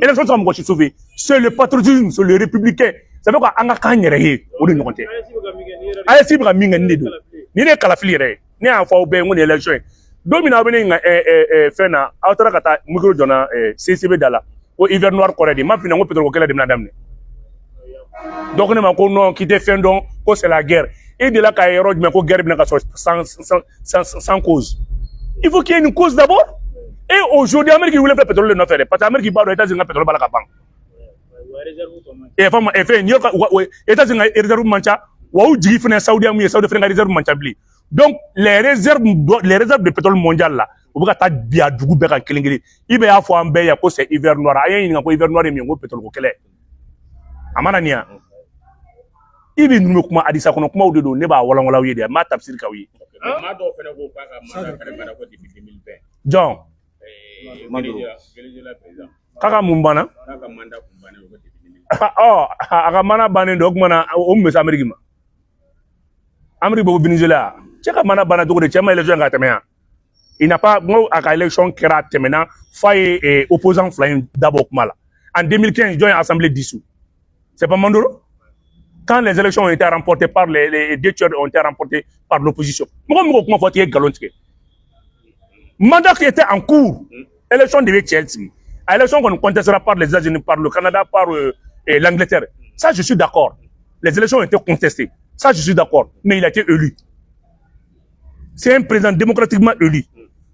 Élection tɛ se ka mɔgɔ si sauver. C'est le patriotisme, c'est le républicain. Ça veut quoi? An ka k'an yɛrɛ ye, o de ɲɔgɔn tɛ. AES bɛ ka min kɛ nin de don, nin de ye kalafili yɛrɛ ye. Ne y'a fɔ aw bɛɛ ye n ko nin ye élection ye. Don min na aw bɛ ne ɲininka fɛn na, aw taara ka taa micro jɔ na CCB da la ko hiver noir kɔrɔ de n m'a f'i ɲɛna ko pétrole ko kɛlɛ de bɛna daminɛ. Dɔ ko ne ma ko non, k'i tɛ fɛn dɔn, ko c'est la guerre. E delila k'a ye yɔrɔ jumɛn ko guerre bɛna ka sɔrɔ sans cause? Il faut qu'il y ait une cause d'abord. Et aujourd'hui, Amérique wuli filɛ pétrole de nɔfɛ dɛ, parce que Amérique b'a dɔn États-Unis ka pétrole b'a la ka ban. E faamu, e fɛn n'i y'o ka États-Unis ka réserve man ca, wa u jigi fɛnɛ Saoudia mun ye, Saoudi fɛnɛ ka réserve man ca bilen. Donc les réserves de pétrole mondial là, u bɛ ka taa bi a dugu bɛɛ kan kelen kelen. I bɛ y'a fɔ an bɛɛ ye ko c'est hiver noir. An ye ɲininka ko hiver noir ye min ye, ko pétrole ko kɛlɛ a mana nin yan. I bɛ ninnu bɛ kuma hadisa kɔnɔ kumaw de don, ne b'a walanwalan aw ye de, n b'a tafsiri k'aw ye. Maa dɔw fɛnɛ ko k'a ka mandat fɛnɛ banna ko depuis 2020. Jɔn? Venezuela président. K'a ka mun banna? K'a ka mandat kun bannen ko depuis 2020. Ɔ, a ka mana bannen don, o tuma na o mun bɛ se Amérique ma? Amérique bɛ ko Venezuela cɛ ka mana banna cogo di? Cɛ ma élection ka tɛmɛ yan, il n'a pas, n ko a ka élection kɛra, a tɛmɛna f'a ye opposant fila in dabɔ kuma la. En 2015, jɔn ye assemblée dissous? C'est pas Maduro? Quand les élections ont été remportées par les deux tiers ont été remportés par l'opposition, mɔgɔ mɔgɔ kuma fɔ tigɛ nkalon tigɛ. Mandat qui était en cours, élection de bɛ cɛ sigi, a élection kɔni contestera par les États-Unis, par le Canada, par l'Angleterre, ça je suis d'accord. Les élections ont été contestées, ça je suis d'accord, mais il a été élu. C'est un président démocratiquement élu.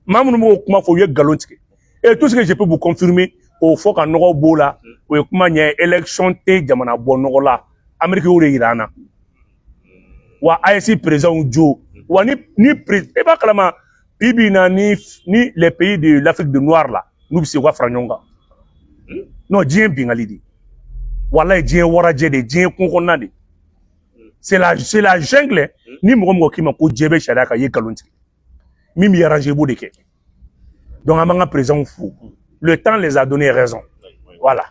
Maa minnu b'o kuma fɔ, u ye nkalon tigɛ. Et tout ce que je peux vous confirmer, k'o fɔ ka nɔgɔ b'o la, o ye kuma ɲɛ. Élection tɛ jamana bɔ nɔgɔ la. Amérique y'o de yira an na. Wa AES président jo wa ni e b'a kalama bi bi in na, ni les pays de l'Afrique de Noir là, n'u bɛ se u ka fara ɲɔgɔn kan. Non, diɲɛ bingali de, walayi, diɲɛ warajɛ de, diɲɛ kungo kɔnɔna de, c'est la jungle. Ni mɔgɔ mɔgɔ k'i ma ko diɲɛ bɛ sariya kan, i ye nkalon tigɛ. Min b'i arranger, i b'o de kɛ. Donc an b'an ka président fo, le temps les a donné raison, voilà.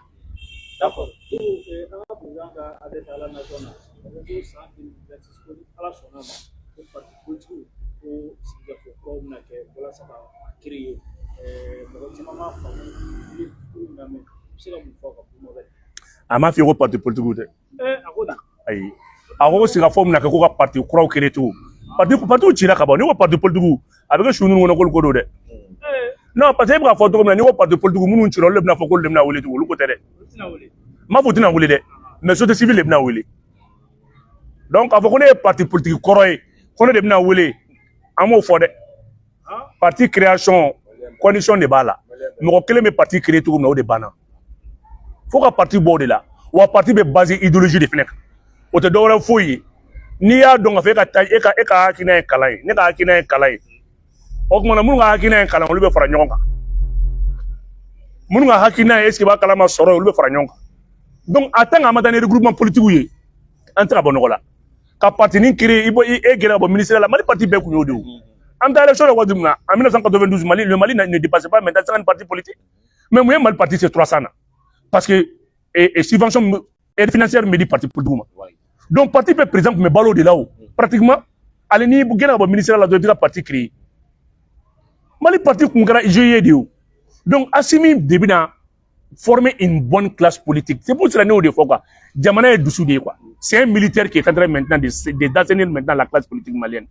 D'accord. An ka président ka adresse à la nation na, a ko ko san 2026, ko ni Ala sɔnna ma, ko parti politique ko sigikafɔ kuraw bɛna kɛ walasa ka a créer. Mɔgɔ caman m'a faamu. I ye discours in lamɛn, i bɛ se ka mun fɔ a kan kuma bɛɛ? A m'a f'i ye ko parti politique tɛ. A ko di? Ayi, a ko ko sigikafɔ bɛna kɛ ko ka parti kuraw créer tugun. Parti cira ka ban. N'i ko parti politique, a bɛ kɛ su ninnu kɔnɔ k'olu ko don dɛ. Non, parce que e bɛ k'a fɔ cogo min na, n'i ko parti politique minnu cira, olu de bɛna fɔ k'olu de bɛna wele tugun. Olu ko tɛ dɛ. N m'a fɔ u tɛna wele dɛ, mais société civile de bɛna wele. Donc k'a fɔ ko ne ye parti politique kɔrɔ ye, ko ne de bɛna wele, an m'o fɔ dɛ. Parti création, condition de b'a la. Mɔgɔ kelen bɛ parti créer cogo min na, o de banna. Fo ka parti bɔ o de la. Wa parti bɛ basé idéologie de fɛnɛ kan. O tɛ dɔwɛrɛ foyi ye. N'i y'a dɔn k'a fɔ e ka taa, e ka hakilina ye kalan ye, ne ka hakilina ye kalan ye, o tuma na minnu ka hakilina ye kalan, olu bɛ fara ɲɔgɔn kan. Minnu ka hakilina ye est ce que b'a kalama sɔrɔ ye, olu bɛ fara ɲɔgɔn kan. Donc en tant que an ma taa ni regroupement politique ye, an tɛ se ka bɔ nɔgɔ la ka parti ni créer. I bɔ e gɛrɛ ka bɔ ministère la. Mali parti bɛɛ kun y'o de ye. O an bɛ taa élection la waati min na, en 1992, Mali, le Mali ne dépassait pas maintenant 50 partis politiques. Mais mun ye Mali parti se 300 na? Parce que et subvention, aide financière min bɛ di parti politique ma. Donc parti bɛɛ président tun bɛ balo o de la. O pratiquement ale n'i gɛnna ka bɔ ministère la dɔrɔn, i bɛ ka parti créer. Mali parti kun kɛra GIE de ye o. Donc Assimi de bɛna former une bonne classe politique. C'est pour cela ne y'o de fɔ quoi. Jamana ye dusu de ye quoi. C'est un militaire qui est en train maintenant de d'assainir maintenant la classe politique malienne.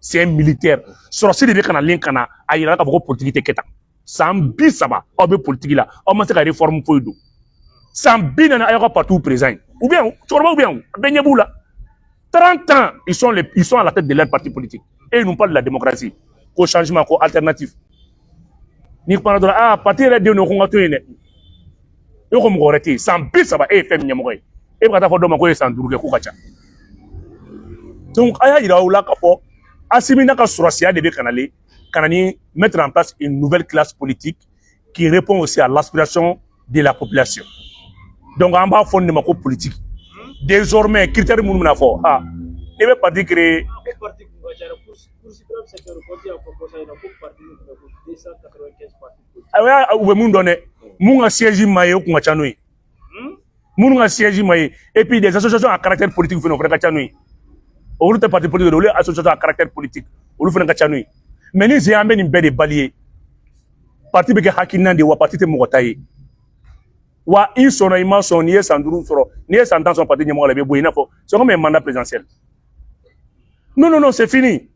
C'est un militaire. Sɔrɔsi de bɛ ka na len ka na a yira k'a fɔ ko politique tɛ kɛ tan. San 30 aw bɛ politique la, aw ma se ka réforme foyi don. San 40 a y'aw ka parti président ye ou bien cɛkɔrɔbaw bɛ yan, bɛɛ ɲɛ b'u la. 30 ans, ils sont à la tête de leur parti politique et ils nous parlent de la démocratie, ko changement, ko alternative. N'i kumana dɔrɔn, ah, parti yɛrɛ den don, ko n ka to yen dɛ. E ko mɔgɔ wɛrɛ tɛ yen. San 30 e ye fɛn min ɲɛmɔgɔ ye, e bɛ ka taa fɔ dɔ ma ko e ye san 5 kɛ, k'o ka ca. Donc a y'a yira aw la k'a fɔ Assimi n'a ka sɔrɔsiya de bɛ ka nalen ka na ni mettre en place une nouvelle classe politique qui répond aussi à l'aspiration de la population. Donc an b'a fɔ nin de ma ko politique. Désormais, critère minnu bɛna fɔ, ah, n'i bɛ parti créer. Ko parti kun ka ca dɛ. Cour suprême secteur kɔnti y'a fɔ kɔsa in na ko parti min tun bɛ ko 295 partis politiques. A u bɛ mun dɔn dɛ? Mun ka siège ma ye, o kun ka ca n'o ye. Minnu ka siège ma ye, et puis des associations à caractère politique fana, o fana ka ca n'o ye. Olu tɛ parti politique, olu ye association à caractère politique, olu fana ka ca n'o ye. Mais ni sen an bɛ nin bɛɛ de balier. Parti bɛ kɛ hakilina de ye, wa parti tɛ mɔgɔ ta ye. Wa i sɔnna, i ma sɔn, n'i ye san 5 sɔrɔ, n'i ye san 10 sɔrɔ parti ɲɛmɔgɔ la, i bɛ bɔ yen. I n'a fɔ c'est comme un mandat présidentiel. Non, non, non, c'est fini,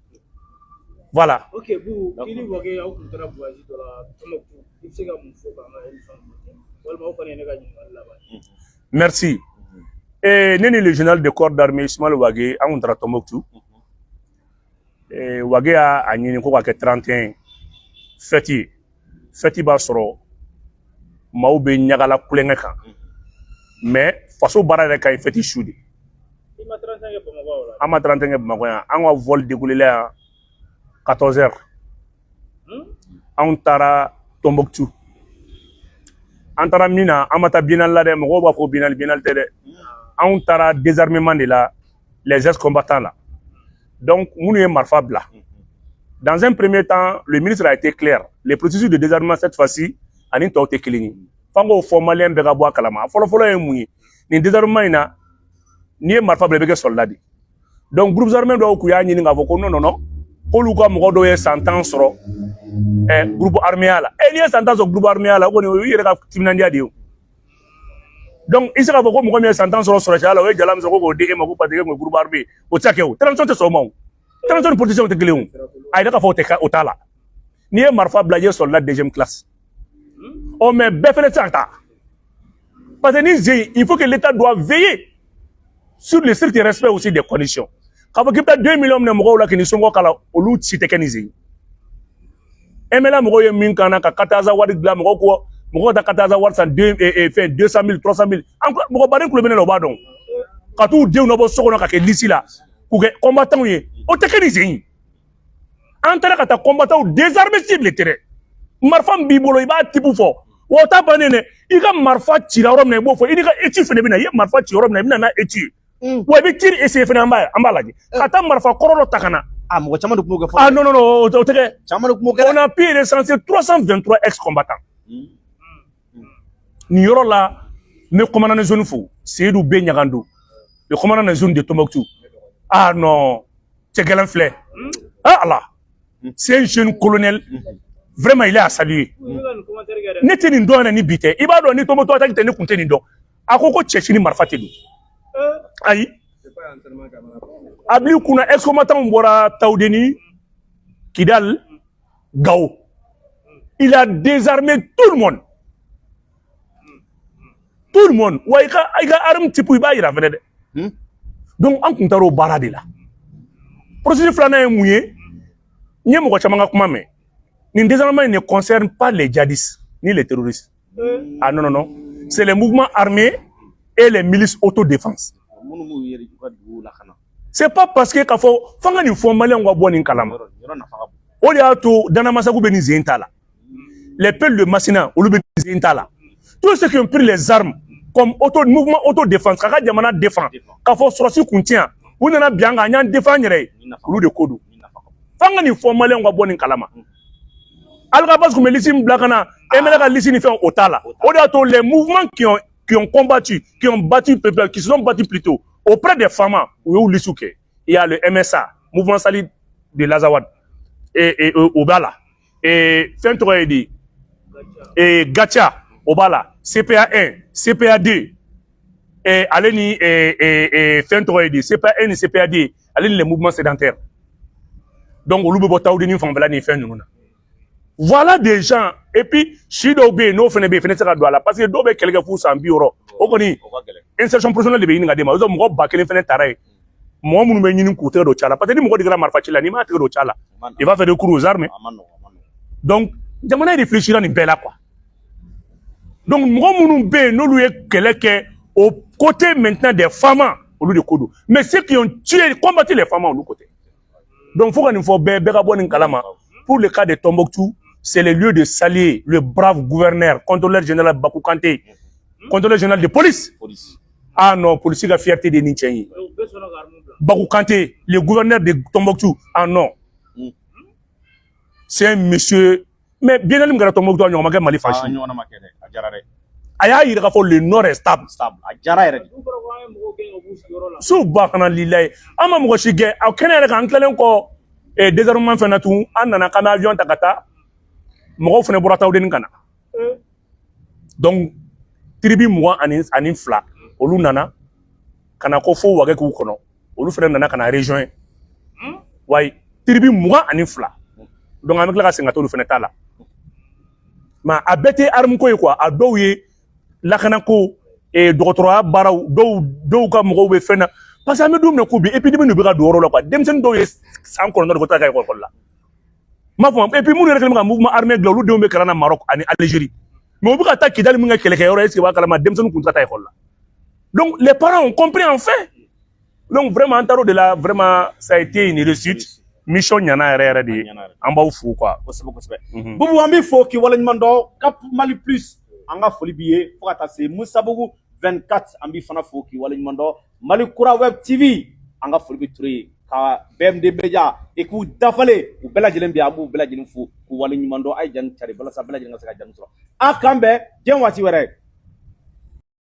voilà. Ok Boubou, i ni Wage, aw kun taara voyage dɔ la Tɔnbukutu. I bɛ se ka mun fɔ k'an ka émission kuncɛ, walima o kɔni ye ne ka ɲininkali laban ye? Merci. Et ne ni le général de corps d'armée Ismaël Wage, an kun taara Tombouctou. Et Wage y'a a ɲini ko ka kɛ 31 fête ye. Fête b'a sɔrɔ maaw bɛ ɲagala kulonkɛ kan. Mais faso baara yɛrɛ ka ɲi fête su de. I ma 31 kɛ Bamakɔ o la? An ma 31 kɛ Bamakɔ yan. An ka vol décollé la yan 14 heures. Anw taara Tombouctou. An taara min na, an ma taa biennale la dɛ. Mɔgɔw b'a fɔ biennale, biennale tɛ dɛ. Anw taara désarmement de la, les ex-combattants là. Donc minnu ye marifa bila. Dans un premier temps, le ministre a été clair. Le processus de désarmement cette fois-ci ani tɔw tɛ kelen ye. F'an k'o fɔ maliyɛn bɛɛ ka bɔ a kalama. A fɔlɔ-fɔlɔ ye mun ye? Nin désarmement in na, n'i ye marifa bila, i bɛ kɛ soldat de. Donc groupes armés dɔw kun y'a ɲini k'a fɔ ko non, non, non, k'olu ka mɔgɔ dɔw ye san 10 sɔrɔ groupe armé ya la. N'i ye san 10 sɔrɔ groupe armé ya la, o kɔni o y'i yɛrɛ ka timinandiya de ye o. Donc i se k'a fɔ ko mɔgɔ min ye san 10 sɔrɔ sɔrɔsiya la, o ye jala min sɔrɔ, ko k'o di e ma ko parce que e kun ye groupe armé, o tɛ se ka kɛ o. Transition tɛ sɔn o ma o. Transition ni politicien tɛ kelen o. A yɛrɛ k'a fɔ o tɛ o t'a la. N'i ye marifa bila, i ye soldat deuxième classe. Ɔ, mais bɛɛ fɛnɛ tɛ se ka taa. Parce que ni zen, il faut que l'État doit veiller sur le strict respect aussi des conditions. K'a fɔ k'i bɛ taa 2 millions minɛ mɔgɔw la k'i ni somɔgɔw kala, olu si tɛ kɛ nin zen. MNLA mɔgɔw ye min kan na ka 14 wari dilan, mɔgɔw ko mɔgɔw ka taa 14 wari san deux fɛn 200 000, 300 000. An mɔgɔ baden kulo bɛ ne la, o b'a dɔn. Ka t'u denw nabɔ so kɔnɔ ka kɛ liste la k'u kɛ combattants ye, o tɛ kɛ nin sen ye. An taara ka taa combattants désarmer sur le terrain. Marifa min b'i bolo, i b'a type fɔ. Wa o t'a bannen dɛ. I ka marifa cira yɔrɔ min na, i b'o fɔ. I n'i ka étui fɛnɛ bɛ na. I ye marifa ci yɔrɔ min na, i bɛ na n'a étui ye. Wa i bɛ tir essayer fɛnɛ, an b'a lajɛ ka taa marifa kɔrɔ dɔ ta ka na. Ah, mɔgɔ caman de tun b'o kɛ fɔlɔ. Ah non, non, non, o tɛ kɛ. Caman de tun b'o kɛ. On a pu recenser 323 ex-combattants. Nin yɔrɔ la, n bɛ commandant de zone fo, Seydou B Ɲagando, le commandant de zone de Tombouctou. Ah non, cɛ gɛlɛn filɛ. Ah Allah, c'est un jeune colonel, vraiment il est à saluer. I bɛ ka nin commentaire kɛ dɛ. Ne tɛ nin dɔn yɛrɛ ni bi tɛ. I b'a dɔn, ni Tombouctou attaque tɛ, ne kun tɛ nin dɔn. A ko ko cɛ si ni marifa tɛ don. Ayi. A bil'i kunna, ex-combattant bɔra Tawudeni, Kidal, Gao. Il a désarmé tout le monde, tout le monde. Wa i ka arme type, i b'a yira fɛnɛ dɛ. Donc an kun taara o baara de la. Processus filanan ye mun ye? N ye mɔgɔ caman ka kuma mɛn. Nin désarmement ne concerne pas les djihadistes ni les terroristes. Ah non, non, non, c'est les mouvements armés et les milices autodéfense. Minnu b'u yɛrɛ u ka duguw lakana. C'est pas parce que k'a fɔ f'an ka nin fɔ Maliyɛnw ka bɔ nin kalama. Yɔrɔ nafa ka bon. O de y'a to Danamasagu bɛ nin sen ta la, les Peuls de Masina, olu bɛ nin sen ta la. Tous ceux qui ont pris les armes comme auto mouvement autodéfense, k'a ka jamana défend, k'a fɔ sɔrɔsi kun tɛ yan, u nana bin an kan, an y'an défend an yɛrɛ ye, olu de ko don. Nin nafa ka bon. F'an ka nin fɔ Maliyɛnw ka bɔ nin kalama. Algabas tun bɛ liste min bila ka na, MNLA ka liste ni fɛn, o t'a la. O de y'a to les mouvements qui ont combattu, qui ont battu, qui se sont battus plutôt auprès des FAMa, u y'u liste kɛ. Il y a le MSA, Mouvement Salut de l'Azawad, et o b'a la. Et fɛn tɔgɔ ye di, et Gatia, o b'a la. CPA 1, CPA 2, et ale ni et fɛn tɔgɔ ye di, CPA 1 ni CPA 2, ale ni les mouvements sédentaires. Donc olu bɛ bɔ Tawudeni fanfɛla ni fɛn ninnu na. Voilà des gens. Et puis si dɔw bɛ yen, n'o fana bɛ yen, fana tɛ se ka don a la, parce que dɔw bɛ kɛlɛ kɛ f'u san 60, o kɔni O ka gɛlɛn. Insertion professionnelle de bɛ ɲini ka d'e ma. O y'a sɔrɔ mɔgɔ 1000 fana taara yen, mɔgɔ minnu bɛ ɲini k'u tɛgɛ don ca la, parce que ni mɔgɔ degera marifa ci la, n'i m'a tɛgɛ don ca la, il va faire recours aux armes. A ma nɔgɔn, a ma nɔgɔn. Donc jamana réfléchira nin bɛɛ la quoi. Donc mɔgɔ minnu bɛ yen, n'olu ye kɛlɛ kɛ au côté maintenant des FAMa, olu de ko don. Mais ceux qui ont tué, combattu les FAMa, olu ko tɛ. Donc fo ka nin fɔ bɛɛ, bɛɛ ka bɔ nin kalama. Pour le cas de Tombouctou, c'est le lieu de saluer le brave gouverneur, contrôleur général Bakou Kanté, contrôleur général de police. Police. Ah non, policier ka fierté de nin cɛ in ye. U bɛɛ sɔnna ka arme bila. Bakou Kanté, le gouverneur de Tombouctou, ah non. C'est un monsieur, mais bien min kɛra Tombouctou, a ɲɔgɔn ma kɛ Mali fan A si. ɲɔgɔnna ma kɛ dɛ, a diyara dɛ. A y'a yira k'a fɔ le nord est stable. Stable, a diyara yɛrɛ de. Du kɔrɔ ko an ye mɔgɔw gɛn ka b'u sigiyɔrɔ la. Subahanallahi, an ma mɔgɔ si gɛn. A kɛnɛ yɛrɛ kan, an tilalen kɔ désarmement fɛn na tun, an nana k'an bɛ avion ta ka taa, mɔgɔw fɛnɛ bɔra Tawudeni ka na. Donc tribu 22, olu nana ka na ko fo Wage k'u kɔnɔ, olu fɛnɛ nana ka na rejoindre. Wayi, tribu 22. Donc an bɛ tila ka segin ka t'olu fɛnɛ ta la. Mais a bɛɛ tɛ arme ko ye quoi, a dɔw ye lakanako, dɔgɔtɔrɔya baaraw, dɔw ka mɔgɔw bɛ fɛn na, parce que an bɛ don min na ko bi, épidémie de bɛ ka don yɔrɔ la quoi. Denmisɛnnin dɔw ye san 9 de ko taa ka ekɔli la, n m'a fɔ. Et puis minnu yɛrɛ kɛlen bɛ ka mouvement armé dilan, olu denw bɛ kalan na Maroc ani Algérie, mais u bɛ ka taa Kidali min kɛ kɛlɛkɛyɔrɔ, est ce que b'a kalama denmisɛnnin kun tɛ ka taa ekɔli la? Donc les parents ont compris enfin. Donc vraiment, an taar'o de la, vraiment ça a été une réussite. Mission ɲana yɛrɛ yɛrɛ de ye. Ɲana yɛrɛ. An b'aw fo quoi. Kosɛbɛ, kosɛbɛ. Bubu, an b'i fo k'i waleɲuman dɔn. Cap Mali Plus, an ka foli b'i ye fo ka taa se Musabugu 24, an b'i fana fo k'i waleɲuman dɔn. Mali Kura Web TV, an ka foli bɛ Ture ye ka BMD Media et k'u dafalen, u bɛɛ lajɛlen bɛ yen, an b'u bɛɛ lajɛlen fo k'u waleɲuman dɔn. A ye jani cari walasa bɛɛ lajɛlen ka se ka jani sɔrɔ. A k'an bɛn diɲɛ waati wɛrɛ.